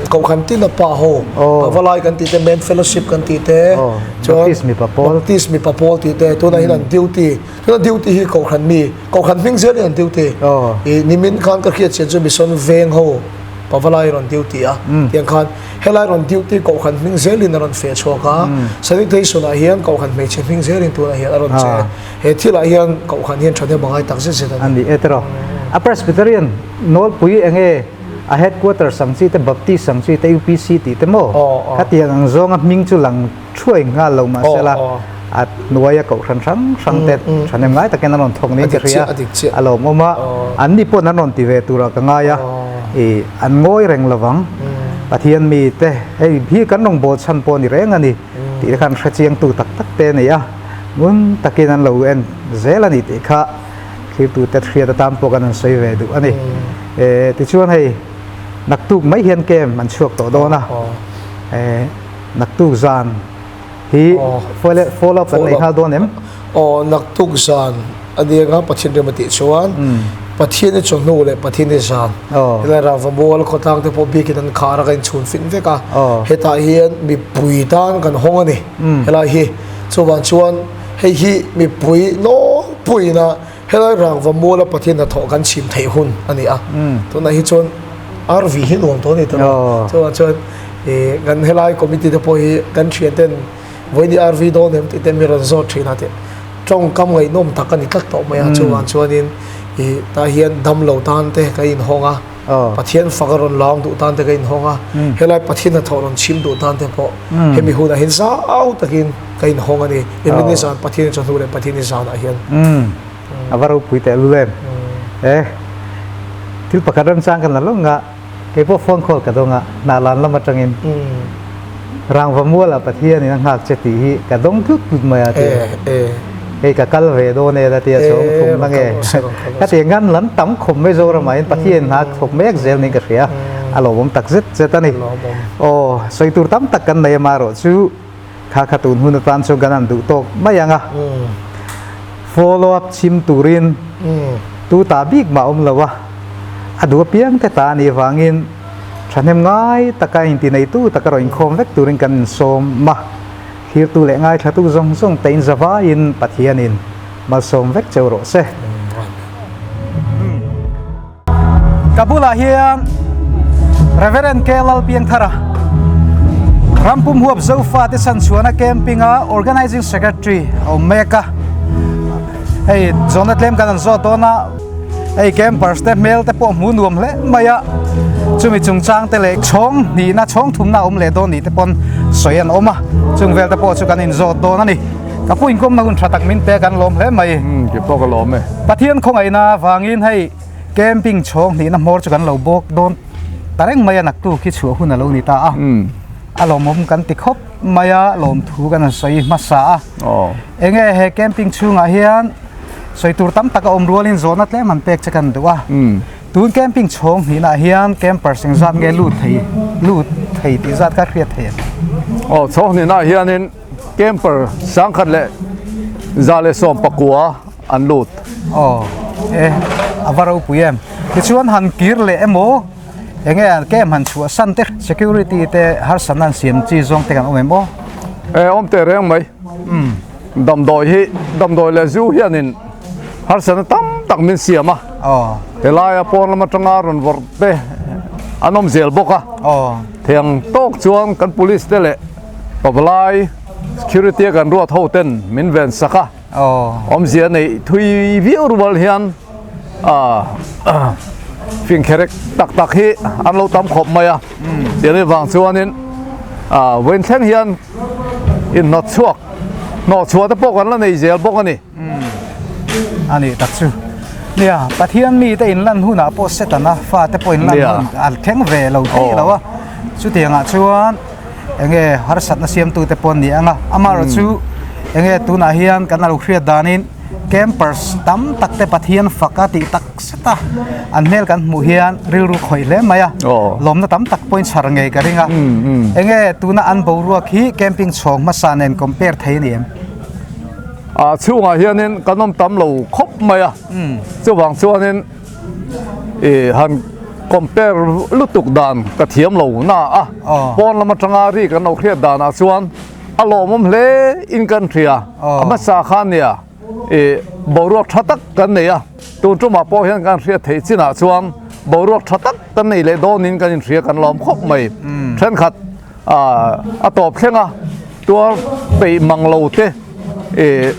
kohhran tin a pa ho pavalai kan tih te men fellowship kan tih te chuan Baptist mipa pawl tih te tunah hian an duty tuna duty hi kohhran mi kohhran hming zel in an duty i nimin khan ka hriat chian chu mission veng ho pavalai rawn duty a tiang khan Helai rawn duty kohhran hming zelin a rawn feh chhuak a, sanitation ah hian kohhran hmeichhe hming zelin tunah hian a rawn che. He thilah hian kohhran hian thahnem a ngai tak zet zet a ni. A ni e tiraw. A Presbyterian nawlpui enge a headquarters ang chi te, Baptist ang chi te, UPC tih te maw? Khatiang ang zawnga hming chu lang thuai nghal lo mahsela a hnuaia kohhran hrang hrang te thahnem ngai takin an rawn thawk niin ka hria a lawmawm a, anni pawn an rawn ti ve turah ka ngai a, ih an ngawi reng lovang Pathian mi te hei hi kan rawn bawl chhan pawh a ni reng a ni tih te khan hre chiangtu tak tak te a ni a, ngun takin an lo en zel a ni tih kha thirtu te hriat atan pawh kan han sawi ve duh a ni. Tichuan hei naktuk mai hian camp an chhuak tawh dawn a, Naktuk zan hi follow up kan nei nghal dawn em? Aw, naktuk zan a ni anga Pathian rem a tih chuan Pathian i chawhnu leh Pathian i zan helai Rangvamual khawtlang te pawh biakin an khar a, kan inchhun fin vek a, hetah hian mipui tan kan hawng a ni helai hi. Chuvang chuan hei hi mipui nawlpuiin a Helai Rangvamual a Pathian hnathawh kan chhim theih hun a ni a, tunah hi chuan RV hi nuam tawh a ni tawh a, chuvang chuan ih kan helai committee te pawh hi kan thian ten vawiin RV dawn em tih te mi rawn zawt thin a tih. Tawngkam ngaihnawm tak a ni tlat tawh mai a, chuvang chuanin ih tah hian damlo tan te ka inhawng a, Pathian fak a rawn lawng duh tan te ka inhawng a, helai Pathian hnathawh rawn chhim duh tan te pawh hemi hunah hian zau takin ka inhawng a ni, Inrinni zan Pathian chawhnu leh Pathianni zanah hian. A va ropui teh lul em. E thil pakhat remchang kan la lawng a, kei pawh phone call ka dawng a, hnahlan lam atangin Rangva mualah Pathianin a nghak che tih hi ka dawng tlut tlut mai a ti. Hei ka kal ve dawn e la tia chhawng thum na nge. Ka ti ngan lam tam khawp mai Zoramah hian Pathian hna thawk mek zel niin ka hria. A lawmawm tak zet zet a ni. Aw sawi tur tam tak kan nei amaherawh chu kha kha tun hun atan chuan kan han duh tawk mai ang a. Follow up chhim turin tu ta bik mah awm lo a, a duh apiang te ta a nih vangin thahnem ngai taka inti neitu taka rawn inkhawm vek turin kan insawm a. Thirtu leh ngaithlatu zawng zawng te inzavaiin Pathianin malsawm vek cheu rawh se. Ka bulah hian Reverend K Lalpiangthara, Rampum huap Zofate Chhanchhuana Camping-a Organising Secretary a awm mek a. Hei zawhna tlem kan han zawt dawn a, hei campers te hmel te pawh hmu nuam hle mai a, chumi chungchang te leh chhawng hnihna chhawng thumna a awm leh dawn nih te pawn sawi an awm a, chung vel te pawh chu kan inzawt dawn a ni. Ka pu inkawmna hun tha tak min pe kan lawm hle mai. Umm ke pawh ka lawm e. Pathian khawngaihna vangin hei camping chhawng hnihna hmawr chu kan lo bawk dawn ta reng mai a naktu khi chhuah hun a lo ni ta a. A lawmawm kan ti khawp mai a lawmthu kan han sawi hmasa a. Enge he camping chhungah hian sawi tur tam tak a awm rualin zawhna tlem han pek che kan duh a. Tun camping chhawng hnihna hian campers engzat nge lut thei lut thei tih zat kha hriat thei em? Aw chhawng hnihna hianin Camper 1119 an lut. Aw e a va ropui em. Tichuan han kir leh emaw enge an camp han chhuah san te security te harsatna an siam chi zawng te kan awm em aw? E awm teh reng mai. Damdawi hi damdawi leh zu hianin harsatna tam tak min siam a. Aw. Helaia pawn lam atanga rawn vawrh te an awm zel bawk a. Aw. Theng tawk chuan kan police te leh Pavalai security a kan ruat ho ten min ven sak a, awmzia neih thui viau rual hian fingkherek tak tak hi an lo tam khawp mai a, tiang avang chuanin vawiin thleng hian inhnawt chhuak hnawh chhuah te pawh kan la nei zel bawk a ni. A nih tak chu. Nia, Pathian mite inlan hunah pawh Setana fate pawh inlan hun a thleng ve lo thei lo a. Chutiangah chuan enge harsatna siamtute pawh an ni ang a. Amaherawhchu enge tunah hian kan lo hriat danin campers tam tak te Pathian fak a tih tak zet a an hmel kan hmuh hian rilru khawih hle mai a. Lawmna tam tak pawhin chhar ngei ka ring a. Enge tuna an boruak hi camping chhawng hmasa nen compare thei a ni em? A chhungah hianin kan awm tam lo khawp mai a, chuvang chuanin ih han compare lutuk dan ka thiam lo na a, pawn lam atanga ri kan lo hriat danah chuan a lawmawm hle in kan hria, a hmasa khan nia ih boruak tha tak kan nei a, tun tumah pawh hian kan hriat theih chinah chuan boruak tha tak kan nei leh dawnin kan inhria kan lawm khawp mai, thenkhat a tawp thleng a tuar peih mang lo te ih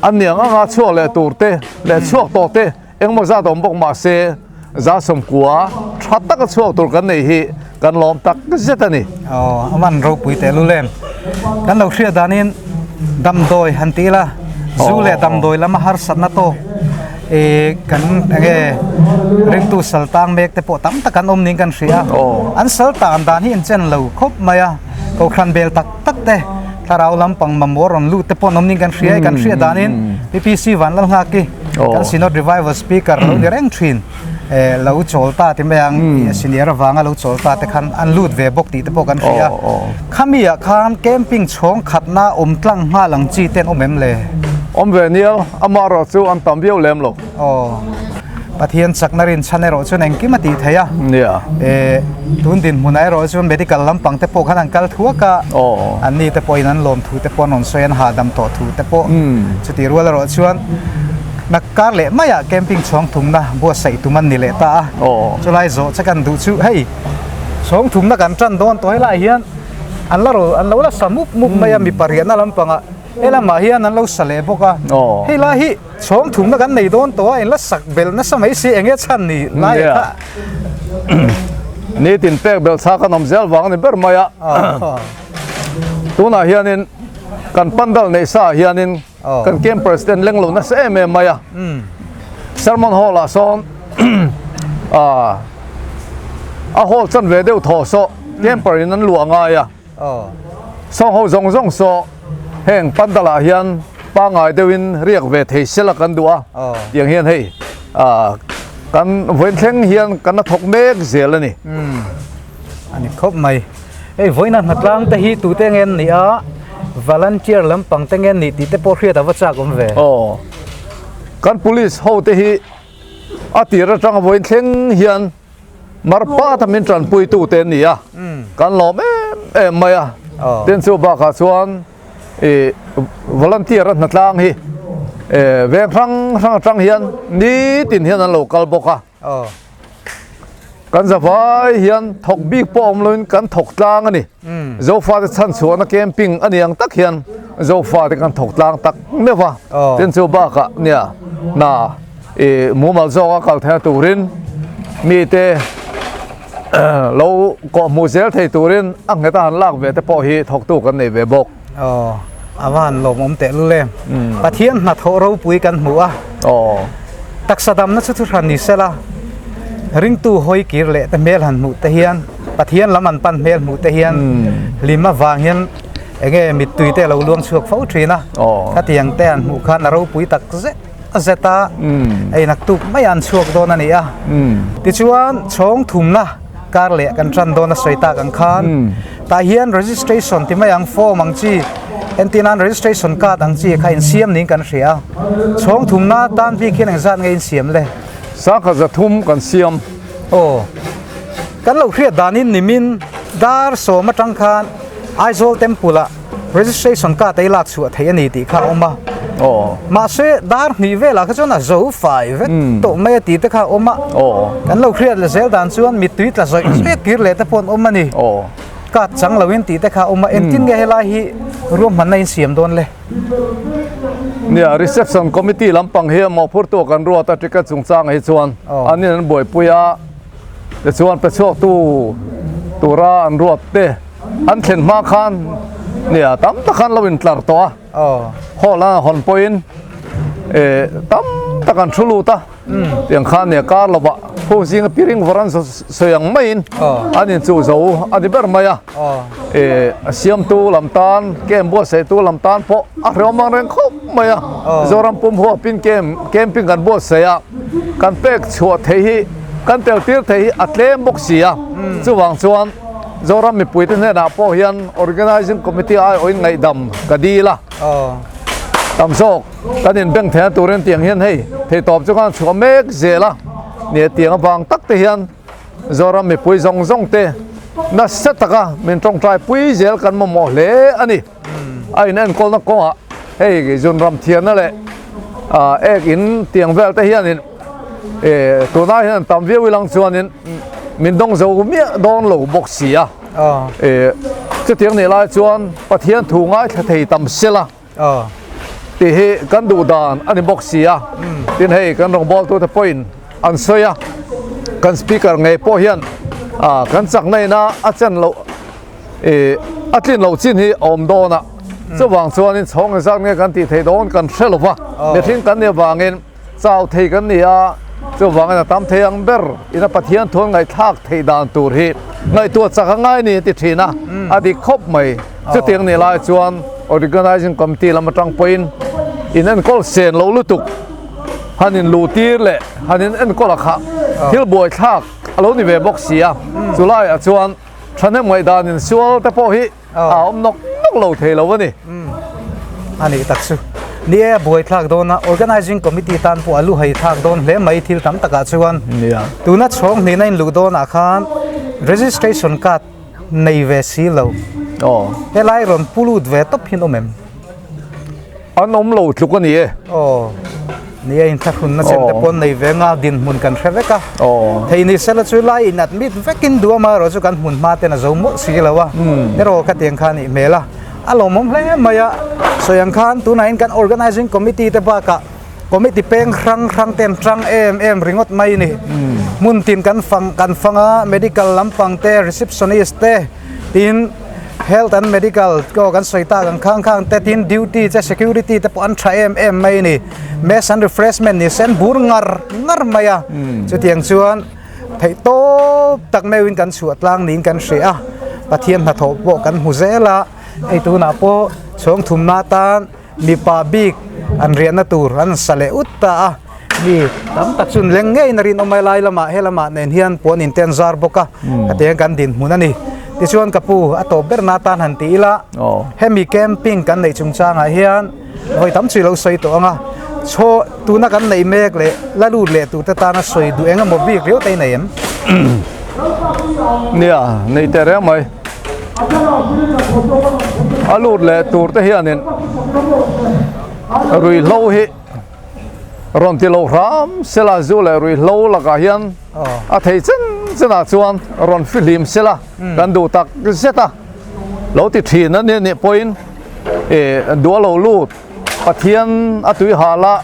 an niang anga chhuak leh tur te leh chhuak tawh te engmaw zat awm bawk mah se za sawmkua tha taka chhuak tur kan nei hi kan lawm tak zet a ni. Aw a man ropui teh lul em. Kan lo hriat danin damdawi han ti ila zu leh damdawi lama harsatna tawk Ih kan enge ringtu sal tang mek te pawh tam tak an awm niin kan hria a, an sal tan dan hi inchen lo khawp mai a, kohhran bel tak tak te thlarau lampang mamawh rawn lut te pawh an awm niin kan hria a, kan hriat danin PPC Vanlalnghaki kan Synod Revival Speaker lo ni reng thin eh lo chawl ta ti mai ang senior avanga lo chawl ta te khan an lut ve bawk tih te pawh kan hria a, khami ah khan camping chhawng khatna awm tlang nghal ang chi te an awm em le? Awm ve nial, amaherawh chu an tam viau lem lo. Aw, Pathian chakna rinchhan erawh chuan engkim a tih theih a. Nia. Eh, tun dinhmunah erawh chuan medical lampang te pawh khan an kal thuak a. Aw. Anni te pawhin an lawm thu te pawh an rawn sawi, an hahdam tawh thu te pawh. Chutih rual erawh chuan Nakkar leh maiah camping chhawng thumna buatsaih tum an ni leh ta a. Aw. Chulai zawh che kan duh chu hei chhawng thumna kan tan dawn tawh helaiah hian an la rawn an lo la sa mup mup mai a mipa riahna lampangah. He lamah hian an lo sa leh bawk a. Hei lai hi chhawng thumna kan nei dawn tawh a, in la sak belh nasa mai si eng nge chhan ni lai kha. Nitin pek belh chak an awm zel vang a ni ber mai a. Tunah hianin kan pandal neih sa ah hianin kan camp president leng lo nasa em em mai a. Sermon hall ah sawn a hall chan ve deuh thaw saw camper in an luah ngai a. Sawng ho zawng zawng saw heng pandal ah hian pangai deuhin riak ve thei sela kan duh a, tiang hian hei kan vawiin thleng hian kan la thawk mek zel a ni. A ni khawp mai. Hei vawiina hnatlang te hi tute nge an nih a, volunteer lampang te nge an nih tih te pawh hriat a va chak awm ve. Aw, kan police ho te hi a tir atanga vawiin thleng hian Marpata min tanpuitu te an ni a, kan lawm em em mai a. Tin chu bakah chuan ih volunteer a hnatlang hi veng hrang hrang atang hian nitin hian an lo kal bawk a. Kan zavai hian thawk bik pawh awm loin kan thawk tlang a ni. Zofate chhanchhuahna camping a ni ang tak hian Zofate kan thawk tlang tak meuh a. Tin chu bakah nia hna. I mumal zawka kal theihna turin mite lo kawhhmuh zel thei turin a nghet a han lak ve te pawh hi thawktu kan nei ve bawk. Aw, a va han lawmawm tehlul em. Pathian hnathawh ropui kan hmu a. Aw. Taksa damna chu thuhran ni sela, ringtu hawi kir leh te hmel han hmuh te hian, Pathian lam an pan hmel hmuh te hian hlim avang hian enge mittui te a lo luang chhuak fo thin a. Khatiang te han hmuh khan a ropui tak zet. A zet a, hei naktuk mai an chhuak dawn a ni a. Tichuan chhawng thumna kar leh kan tan dawn a sawi tak ang khan tah hian registration ti mai ang form ang chi entir nan registration card ang chi kha insiam niin kan hria a. Chhawng thumna tan bik hian engzat nge insiam le? Sangkhat zathum kan siam. Aw, kan lo hriat danin nimin dar sawm atang khan Aizawl Temple ah Registration card ei lak chhuah theih a ni tih kha a awm a. Mahse dar hnih velah kha chuan a zo fai vek tawh mai a tih te kha a awm a. Kan lo hriat leh zel dan chuan mittui tla zawih zawih kir leh te pawh an awm a ni. Card chang loin tih te kha a awm a. Engtin nge helai hi ruahmanna in siam dawn le? Nia, reception committee lampang hi mawhphurtu kan ruat a ticket chungchangah hi chuan an in an buaipui a. Tichuan pe chhuaktu tura an ruat te an thlen hma khan nia tam tak khan lo intlar tawh a, hall a hawn pawhin tam tak an thu lut a, tiang khan nia kar lovah khu zinga piring vawr an sawi ang maiin an inchuh zo a ni ber mai a, a siamtu lam tan camp buatsaihtu lam tan pawh a hrehawm ang reng khawp mai a, Zoram pum huapin camping kan buatsaih a. Kan pek chhuah theih hi kan tel tir theih hi a tlem bawk si a, chuvang chuan Zoram mipuite hnenah pawh hian Organising Committee aiawhin ngaihdam ka dil a, tam zawk kan inbeng theihna turin tiang hian hei theihtawp chu khan chhuah mek zel a, nia tiang avang tak te hian Zoram mipui zawng zawng te nasa taka min tawngtai pui zel kan mamawh hle a ni. A in enkawlna kawngah hei zunram thianna leh ek in tiang vel te hianin tunah hian tam viau ilang chuanin min dawng zo miah dawn lo bawk si a. Chutiang nih lai chuan Pathian thu ngaithla thei tam sela tih hi kan duh dan a ni bawk si a. Tin hei kan rawngbawltute pawhin an sawi a, kan speaker ngei pawh hian kan chakna ina a chen loh A tlin loh chin hi a awm dawn a, chuvang chuanin chhawng engzat nge kan tih theih dawn kan hre lo va, mihring kan nih avangin chau thei kan ni a, chuvangin a tam thei ang ber ina Pathian thuan ngaihthlak theih dan tur hi ngaihtuah chak a ngai ni a ti thin a, a dik khawp mai. Chutiang nih lai chuan Organising Committee lam atang pawhin in enkawl sen lo lutuk han in luh tir leh han in enkawl a kha thil buaithlak a lo ni ve bawk si a, chulaiah chuan Thahnem ngaihdan in sual te pawh hi a awm nawk nawk lo thei lo a ni. A nih tak chu. Ni e, a buai thlak dawn a, Organising Committee tan pawh a lu hai thlak dawn hle mai thil tam takah chuan. Tuna chhawng hnihna in luh dawnah khan Registration Card nei ve si lo. Helai rawn pu lut ve tawp hi an awm em? An awm lo tluk a ni e. Aw, ni a inthlahrunna chen te pawh an nei ve nga dinhmun kan hre vek a. Thei ni sela chu lai in admit vekin duh amaherawh chu kan hmun hma ten a zo mawlh si lo a. Erawh ka tiang kha a nih hmel a. A lawmawm hle mai a, sawi ang khan tunah hian kan organising committee te bakah committee peng hrang hrang te an tang em em ringawt mai a ni. Hmun tin kan fang kan fang a, medical lampang te, receptionist te, tin health and medical pawh kan sawi tak ang khang khang te, tin duty te security te pawh an tha em em mai a ni. Mess and refreshment ni se an bur ngar ngar mai a, chutiang chuan theih tawp tak meuhin kan chhuah tlang niin kan hria a, Pathian hnathawh pawh kan hmu zel a, hei tunah pawh chhawng thumna atan mipa bik an riahna tur an sa leh ut ta a, mi tam tak chu leng ngeiin a rinawm a, lai lamah he lamah nen hian puan in te an zar bawk a, hetiang kan dinhmun a ni. Tichuan ka pu a tawp berna atan han ti ila, hemi camping kan neih chungchangah hian vawi tam chu i lo sawi tawh ang a, chhaw tuna kan neih mek leh la lut leh turte tana sawi duh eng emaw bik riau te i nei em? Nia, nei teh reng mai. A lut leh tur te hianin ruihhlo hi rawn ti lo hram sela zu leh ruihhlo lakah hian a thei chen chenah chuan rawn fihlim sela kan duh tak zet a lo ti thin a nih pawhin ih duh a lo lut Pathian a tui hal a.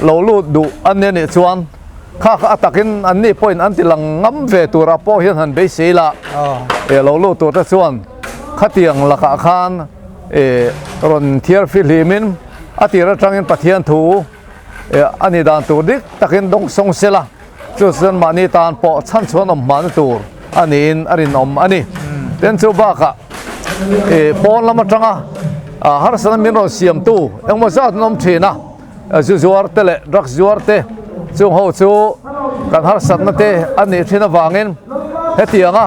Lo lut duh an nia nih chuan kha kha a takin an nih pawhin an ti lang ngam ve turah pawh hian han beisei la. E lo lut tur te chuan khatiang lakah khan e rawn thiar fihlimin a tir atangin Pathian thu e a ni dan tur dik takin dawng sawng se la, chu chuan mahni tan pawh chhan chhuan awm hmana tur a niin a rinawm a ni. Tin chu bakah e pawn lam atanga harsatna min rawn siamtu engmaw zat an awm thin a. Zu zuar te leh drugs zuar te chung ho chu kan harsatna te a nih thin avangin hetianga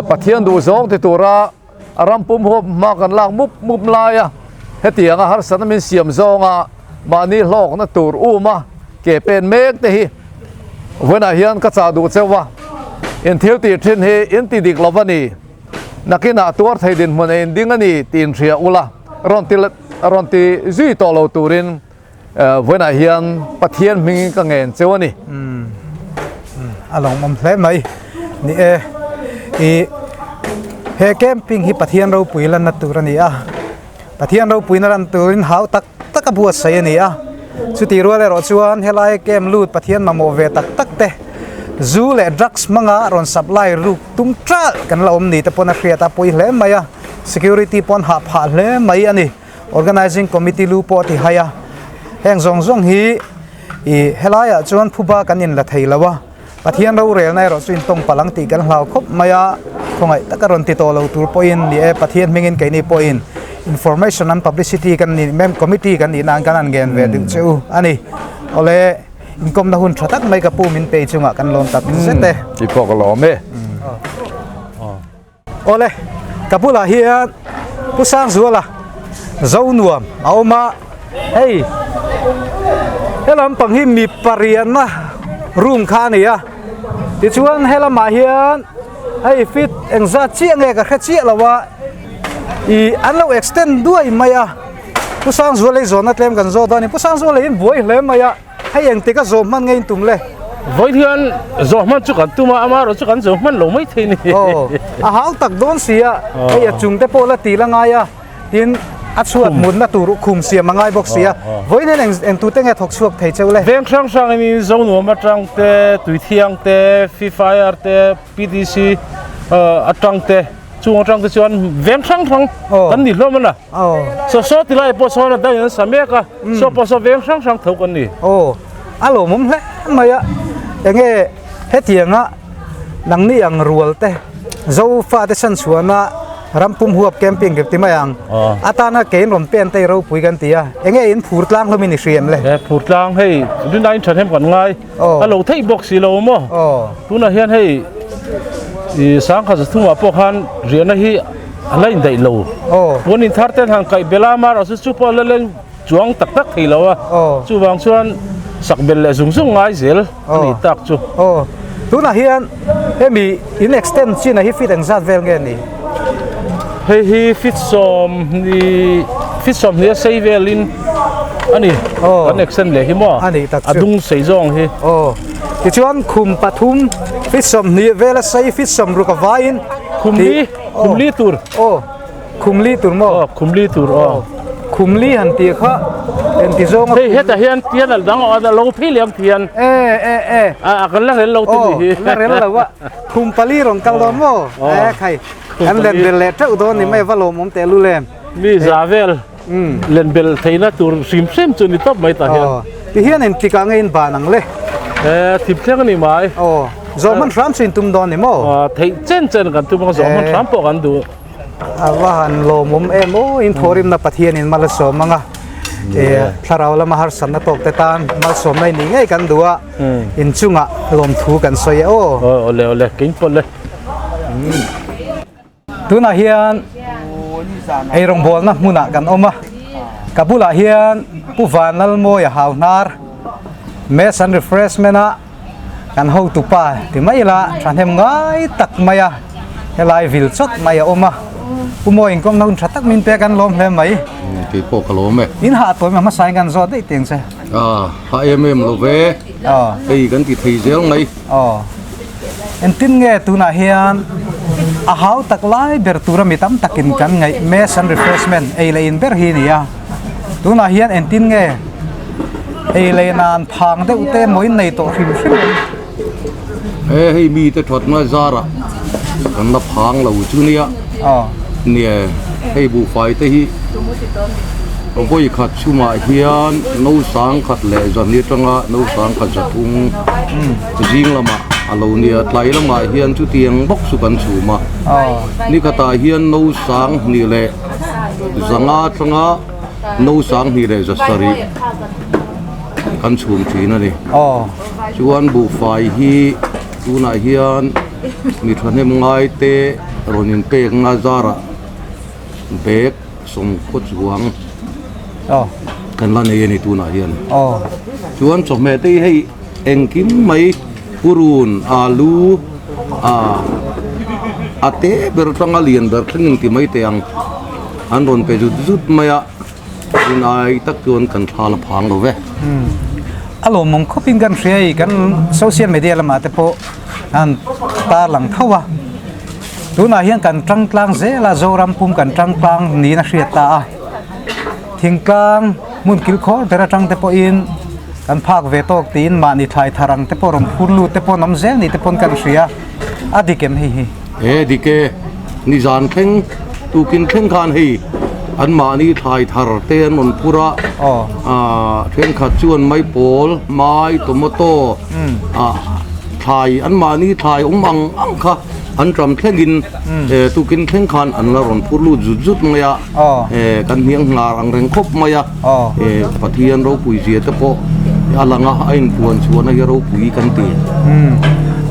Pathian duh zawng ti tura a ram pum huap hma kan lak mup mup laia hetianga harsatna min siam zawnga mahni hlawkna tur uma ke pen mek te hi vawiinah hian ka chah duh cheuh a, in thil tih thin hi in ti dik lo a ni, nakinah tuar thei dinhmun a inding a ni tih inhria ula rawn ti rawn ti zui tawh lo turin vawiinah hian Pathian hmingin ka ngen cheu a ni. A lawmawm hle mai. Ni e, i he camping hi Pathian ropui lanna tur a ni a, Pathian ropuina lan turin hau tak tak a buatsaih a ni a, chutih rual erawh chuan helai camp lut Pathian mamawh ve tak tak te zu leh drugs hmanga rawn supply ruk tum ṭalh kan la awm ni te pawn a hriat a pawi hle mai a. Security pawh an hah phah hle mai a ni. Organising Committee lu pawh a ti hai a. Heng zawng zawng hi ih helaiah chuan phuba kan inla thei lo a, Pathian rorelna erawh chu intawng palh ang tih kan hlau khawp mai a, khawngaih taka rawn ti tawh lo tur pawhin ni e, Pathian hmingin keini pawhin Information and Publicity kan nih mem Committee kan nih nan kan han ngen ve deuh che u a ni. Awle inkawmna hun tha tak mai ka pu min pei chungah kan lawm tak zet e. Tih pawh ka lawm e. Awle, ka bulah hian Pu Sangzuala zo nuam a awm a, hei he lampang hi mi pariatna room kha a ni a, tichuan he lamah hian hei fit engzat chiah nge ka hre chiah lo a, ih an lo extend duai mai a, Pu Sangzuala hi zawnna tlem kan zawt dawn a ni, Pu Sangzuala hi an buai hle mai a. Hei engtik a zawh hman nge in tum le? Vawi hian zawh hman chu kan tum a, amaherawh chu kan zawh hman lo mai thei ni. Aw, a hau tak dawn si a, hei a chung te pawh la tih la ngai a, tin a chhuat mutna tur khum siam a ngai bawk si a, vawiin hian eng eng tute nge thawk chhuak thei cheu le? Veng hrang hrang in Zonuam atang te, Tuithiang te, Free Fire te, PDC atang te, chung atang te chuan veng hrang hrang kan ni hlawm a na. Saw saw ti lai pawh sawn a dangin an sa mek a, saw pawh saw veng hrang hrang tho kan ni. Aw, a lawmawm hle mai a, enge hetianga nangni ang rual te Zofa te chhanchhuahna rampum huap camping kan ti mai ang, atana kein rawn pen te ropui kan ti a, enge in phur tlang hlawm in i hria em le? He phur tlang hei rinaiin thahnem kan ngai, a lo theih bawk si lo maw? Tunah hian hei ih sangkhat zathumah pawh khan riahna hi a la indaih lo. Puan in thar ten han kaih belh a, amaherawhchu chu pawh a la leng chuang tak tak thei lo a, chuvang chuan sak belh leh zung zung ngai zel a ni tak chu. Tunah hian hemi in extend chin a hi feet engzat vel nge ni? Hei hi feet sawmhnih feet sawmhnih a sei velin a ni kan extend leh hi maw a dung sei zawng hi. Tichuan khum pathum feet 20 vela sei feet 60 a vaiin khum li khum li tur. Aw. Khumli tur maw? Aw, khumli tur aw. Khumli han tih kha engti zawnga Hei hetah hian tian a dang a lo phei leh ang thian. E e e. A kan la rel lo te ni hi. Aw, la rel lo a. Khum pali rawn kal dawn maw? E khai. Kan len bel leh teuh dawn ni mai va lawmawm teh lul em. Mi za vel len bel theihna tur hrim hrim chu ni tawp mai tah hian. Aw, tihian engtikah nge in ban ang le? E, thip thleng a ni mai. Aw, zawh hman hram chu in tum dawn ni maw? Aw, theih chen chen kan tum ang, zawh hman hram pawh kan duh. A va han lawmawm em aw, in thawhrimna Pathianin mal a sawm ang a, e, thlarau lama harsatna tawk te tan malsawmna i nih ngei kan duh a, inchungah lawmthu kan sawi e aw. Aw, awle awle, keng pawh le. Tunah hian eirawngbawlna hmunah kan awm a, ka bulah hian Pu Vanlalmawia Hauhnar, Mess and Refreshment a kan hotu pa ti mai ila thahnem ngai tak mai a, helai vil chawt mai a awm a, Pu Mawi inkawmna hun tha tak min pek an lawm hle mai. Kei pawh ka lawm e. In hah tawi mai hmasa in kan zawt daih teng che. A hah em em lo ve. Hei kan ti thei zel mai. Aw. Engtin nge tunah hian a hau tak lai ber tura mi tam takin kan ngaih mess and refreshment ei leh in ber hi a ni a. Tunah hian engtin nge ei leh nan phang deuh te maw in nei tawh hrim hrim em? He hei mite thatna zarah kan la phang lo chu nia. Aw. Nia hei buhfai te hi vawi khat chhungah hian no sangkhat leh zahni atanga no sangkhat zathum. Zing lamah a lo nia, tlai lamah hian chutiang bawk chu kan chhum a. Nikhatah hian no sang hnih leh zanga atanga no sang hnih leh za sarih kan chhum thin a ni. Chuan buhfai hi tunah hian mi thahnem ngai te rawn inpekna zarah bag sawmkhaw chuang kan la nei a ni tunah hian. Chuan chawhmeh te hi hei. Engkim mai purun alu ah a te ber atanga lian ber thleng in ti mai teh ang an rawn pe zut zut mai a tunai tak chuan kan thla la phang lo ve. A lawmawm khawp in kan hria i kan social media lamah te pawh an tarlang tho a tunah hian kan tangtlang zel a Zoram pum kan tangtlang niin a hriat ta a thingtlang hmun kilkhawr ber atang te pawhin Kan phak ve tawk tiin mahni thlai thar ang te pawh rawn phur lut te pawh an awm zel ni te pawn kan hria a dik em hei hi? He dik e, nizan thleng tukin thleng khan hei an mahni thlai thar te an rawn phur a, thenkhat chuan maipawl, mai, tomato, thlai an mahni thlai awm ang ang kha an ram thlengin tukin thleng khan an la rawn phur lut zut zut mai a, kan hniang hnar ang reng khawp mai a. Pathian ropui zia te pawh a lang a, a inpuan chhuahna hi ropui kan ti.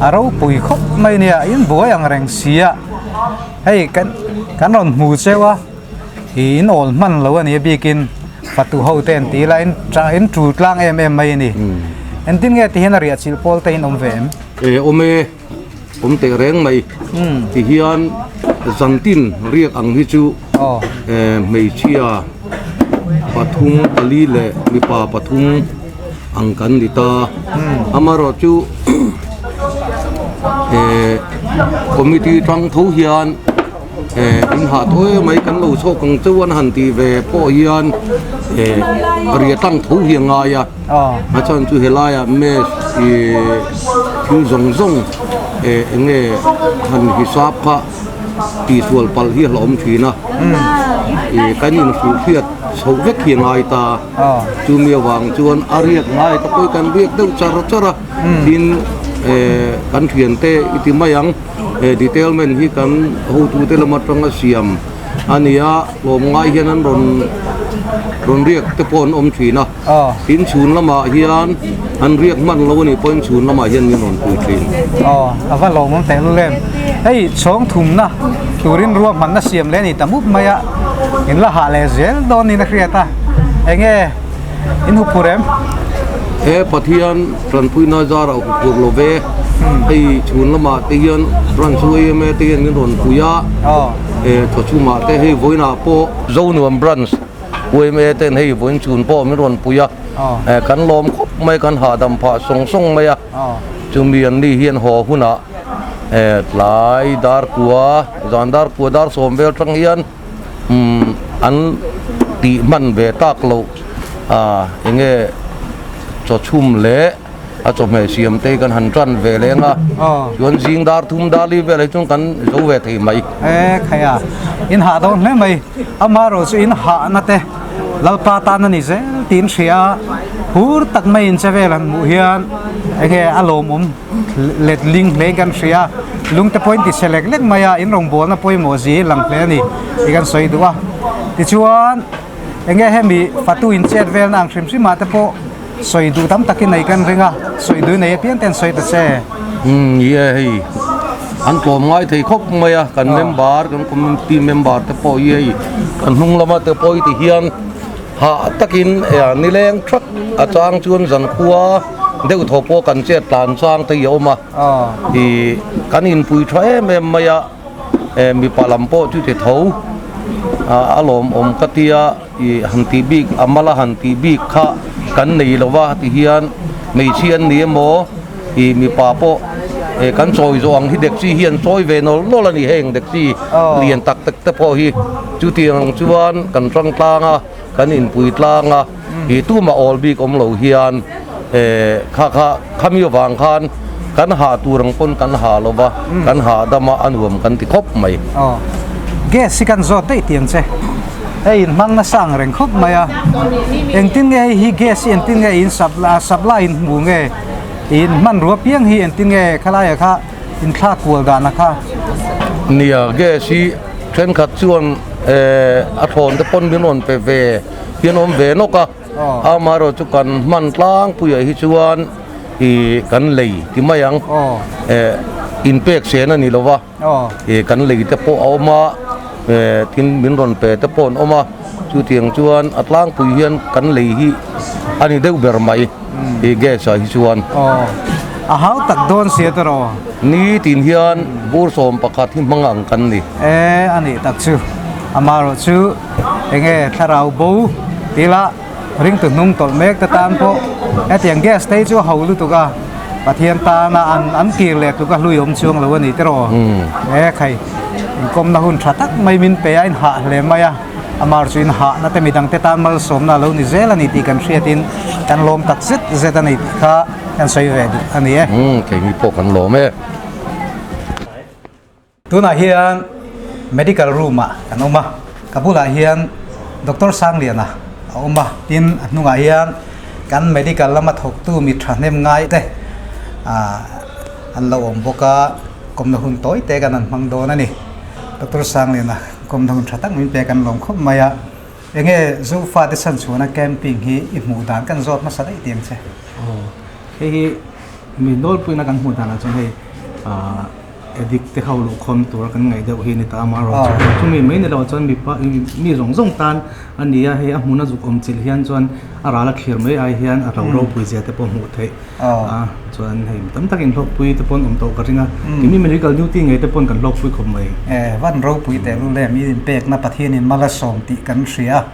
A ropui khawp mai nia, in buai ang reng si a, hei kan kan rawn hmu cheu a, ih in awl hman lo a ni a bikin fatu ho te an ti ila in in tul tlang em em mai a ni. Engtin nge ti hian a riah chilh pawl te in awm ve em? E awm e, awm teh reng mai. Ti hian zantin riak ang hi chu hmeichhia pathum pali leh mipa pathum ang kan ni ta. Amaherawh chu committee tang tho hian in hah tawh em mai kan lo chhawk ang chauh an han tih ve pawh hian riah tang tho hi a ngai a. A chhan chu helaiah mess ih thil zawng zawng eng nge han hisap kha tihsual palh hi a hlauhawm thin a ih kan inhrilh hriat chhoh vek hi a ngai ta chumi avang chuan a riak ngai ta pawh hi kan riak deuh char char a tin eh kan thiante i ti mai ang eh detailment hi kan hotute lam atanga siam a ni a hlawm ngai hian an rawn rawn riak te pawh an awm thin a. Tin chhun lamah hian an riak hman lo a nih pawhin chhun lamah hian min rawn pui thin. Aw, a va lawmawm teh lul em. Hei chhawng thumna turin ruahmanna siam leh a ni ta mup mai a, in la hah leh zel dawn niin a hriat a. Enge in huphur em? He Pathian tanpuina zarah huphur lo ve. Hei chhun lamah te hian branch yma te hian min rawn pui a, thawchhumah te hei vawiinah pawh Zonuam branch UMA ten hei vawiin chhun pawh min rawn pui a, kan lawm khawp mai, kan hahdam phah sawng sawng mai a, chumi an ni hian haw hunah tlai dar kua, zan dar kua dar sawm vel tang hian Umm an tih hman ve tak loh ah enge chaw chhum leh a chawhmeh siam te hi kan han tan ve leng a chuan zing dar thum dar li velah hi chuan kan zo ve thei mai. E khai a, in hah dawn hle mai, amaherawh chu in hahna te Lalpa tan a ni zel tiin hria a, hur tak mai in che vel han hmuh hian enge a lawmawm let ling hle in kan hria a, lungte pawhin ti chhe lek lek mai a, in rawngbawlna pawimawh zi hi lang hle a ni tih kan sawi duh a, tichuan enge hemi fatu in chet velna ang hrim hrim ah te pawh sawi duh tam takin nei kan ring a, sawi duh nei apiang ten sawi ta che. Umm ni e hei an tlawm ngai thei khawp mai a, kan member kan community member te pawh hi hei kan hnung lama te pawh hi ti hian hah takin nileng thak a chang chuan zankhua deuh thaw pawh kan chet tlan chang te hi a awm a ih kan inpui tha em em mai a mipa lam pawh chu ti tho a lawmawm ka tia ih han tih bik a mala han tih bik kha kan nei lo va ti hian hmeichhia an ni emaw ih mipa pawh kan chawi zawh ang hi dekchi hi an chawi ve nawlh nawlh a ni heng dekchi lian tak tak te pawh hi chutiang chuan kan tang tlang a kan inpui tlang a ih tumah awl bik awm lo hian kha kha khami avang khan kan hah tur ang pawn kan hah lo va kan hahdam a a nuam kan ti khawp mai. Aw gas hi kan zawt daih tiang che hei in hmang nasa ang reng khawp mai a engtin nge hei hi gas hi engtin nge in supply in hmu nge in hmanrua piang hi engtin nge khalaiah kha in thlak kual dana kha. Nia gas hi thenkhat chuan a thawn te pawn min rawn pe ve hian awm ve nawk a amaherawh chu kan hman tlangpuiah hi chuan ih kan lei ti mai ang inpek sen a ni lo va ih kan lei te pawh a awm a tin min rawn pe te pawh an awm a chutiang chuan a tlangpui hian kan lei hi a ni deuh ber mai ih gas ah hi chuan. A hau tak dawn sia tawh. Nitin hian bur 11 hi hmang ang kan ni. E a nih tak chu amaherawh chu enge thlarau bo tila ringtu hnung tawlh mek te tan pawh hetiang gas te hi chu a ho lutuk a Pathian tana an an kir leh tluk a hlui awm chuang lo a ni tiraw e khai inkawmna hun tha tak mai min pe a inhah hle mai a amaherawh chu inhahna te midang te tan malsawmna a lo ni zel a ni tih kan hriatin kan lawm tak zet zet a ni tih kha kan sawi ve duh a ni e. Umm keini pawh kan lawm e. Tunah hian medical room ah kan awm a, ka bulah hian Doctor Sangliana a awm a, tin a hnungah hian kan medical lama thawktu mi thahnem ngai te ah an lo awm bawk a, kawmna hun tawi te kan han hmang dawn a ni. Doctor Sangliana kawmna hun tha tak min pek an lawm khawp mai a, enge Zofa te chhanchhuahna camping hi i hmuh dan kan zawt hmasa daih tiang che. Aw, hei hi mi nawlpuina kan hmuh danah chuan hei ah addict te ho luhkhawm tura kan ngaih deuh hi a ni ta a, amaherawh chu chumi mai ni lo chuan mipa mi zawng zawng tan a ni a, hei a hmuna zuk awm chilh hian chuan a ral a thlir mai ai hian a ro ropui zia te pawh hmuh theih a, chuan hei mi tam takin hlawkpui te pawh an awm tawh ka ring a, keini medical duty ngei te paw'n kan hlawkpui khawp mai. E, van ropui tehlul em, i inpekna Pathianin mal a sawm tih kan hria a.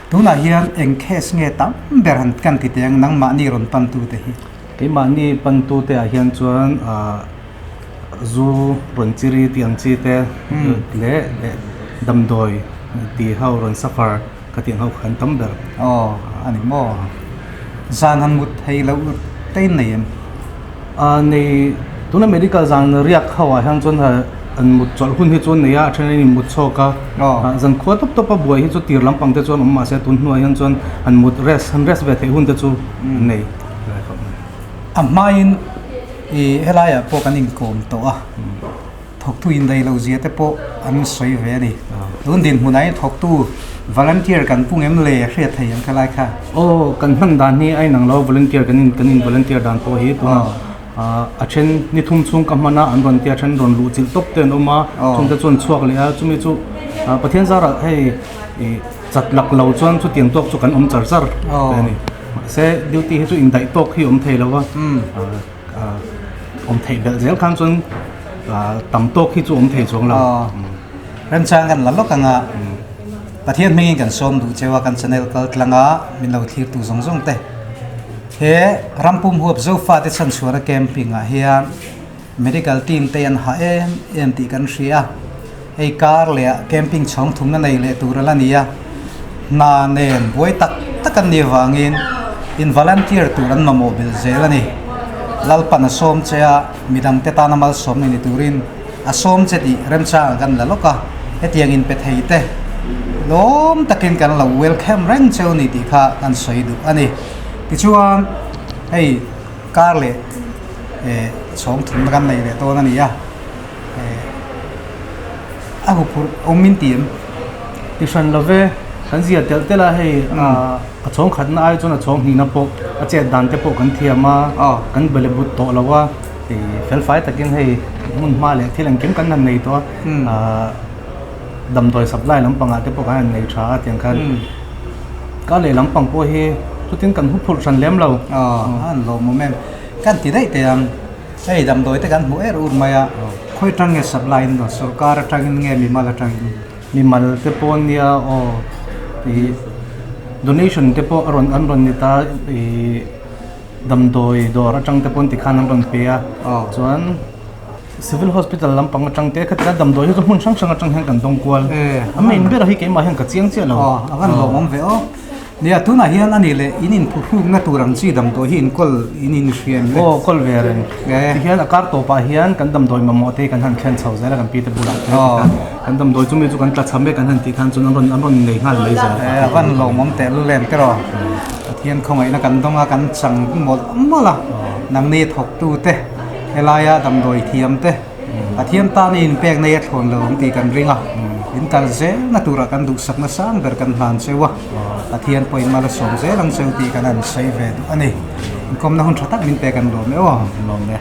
Tunah hian eng case nge tam ber han kan ti teh ang nangmahni rawn pantute hi? Keimahni pantute ah hian chuan ah zu rawn chiri tih ang chi te leh damdawi tih ho rawn suffer ka tih ang ho kha an tam ber. Aw a ni maw? Zan han mut thei loh te in nei em? Ah nei tuna medical zan riak ho ah hian chuan an mut chawlh hun hi chu an nei a a then an in mut chhawk a zan khua tawp tawp a buai hi chu tir lampang te chuan awm mahse tun hnuah hian chuan an mut rest han rest ve theih hun te chu an nei A hmain ih helaiah pawh kan inkawm tawh a thawktu indaih loh zia te pawh an sawi ve a ni. Tun dinhmunah hian thawktu volunteer kan pung em le a hriat thei ang khalai kha? Aw, kan hman dan hi a inang lo, volunteer kan in kan in volunteer dan pawh hi tuna a then ni thum chhung ka hman a, an rawn tia then rawn luh chilh tawp te an awm a, chungte chu an chhuak leh a, chumi chu Pathian zarah hei ih chat lak lo chuan chutiang tawk chu kan awm char char a ni. Mahse duty hi chu indaih tawk hi awm thei lo va. Awm theih belh zel khan chuan tam tawk hi chu awm thei chuang lo. Remchang kan la lawk anga Pathian hmingin kan sawm duh cheu a kan channel kal tlang a min lo thlir tu zawng zawng te he rampum huap Zofa te chhanchhuahna camping ah hian medical team te an hah em em tih kan hria. Hei kar leh ah camping chhawng thumna nei leh tur a la ni a, hna nen buai tak tak an nih avangin in volunteer tur an mamawh belh zel a ni. Lalpan a sawm che a, midangte tana malsawmna ni turin a sawm che tih remchangah kan la lawk a, hetiang in pe thei te lawm takin kan lo welcome reng cheu ni tih kha kan sawi duh a ni. Tichuan hei kar leh eh chhawng thumna kan nei leh dawn a ni a. A huphurh awm min ti em? Ti hran lo ve, kan zia telh telh a hei a chhawng khatna ai chuan a chhawng hnihna pawh a chet dan te pawh kan thiam a, kan bele but tawh lo a, fel fai takin hei hmun hma leh thil engkim kan han nei tawh a, damdawi supply lampangah te pawh kan han nei tha a tiang khan ka leh lampang pawh hi chutin kan huphurh hran lem lo. Aw, an lawmawm em? Kan ti daih teh ang. Hei damdawi te kan hmu er ur mai a, khawi atang nge supply in dawn, sorkar atangin nge mimal atangin? Mimal te pawh nia aw ih donation te pawh a rawn an rawn ni ta ih damdawi dawr atang te pawn tikhan an rawn pe a chuan civil hospital lampang atang te khatia damdawi hi chu hmun hrang hrang atang hian kan dawng kual a main ber hi keimah hian ka chiang chiah lo. Aw a van lawmawm ve aw. Nia, tunah hian a nih leh in inphuhrukna tur ang chi damdawi hi inkawl in inhria em le? Aw, kawl ve reng. Tihian a kar tawpah hian kan damdawi mamawh te hi kan han thlen chho zel a kan pi te bulah te tikhan kan damdawi chumi chu kan tla cham e kan han tih khan chuan an rawn an rawn nei nghal mai zel. E, a van lawmawm teh lul em tiraw? Pathian khawngaihna kan dawng a, kan chang mawlh mawlh a, nangni thawktu te, helaia damdawi thiam te, Pathian tan i inpek nei a thlawn lo ang tih kan ring a, in kal zelna turah kan duhsakna sang ber kan hlan cheu a, Pathian pawhin mal a sawm zel ang cheu tih kan han sawi ve duh a ni. Inkawmna hun tha tak min pek an lawm e aw. Lawm e.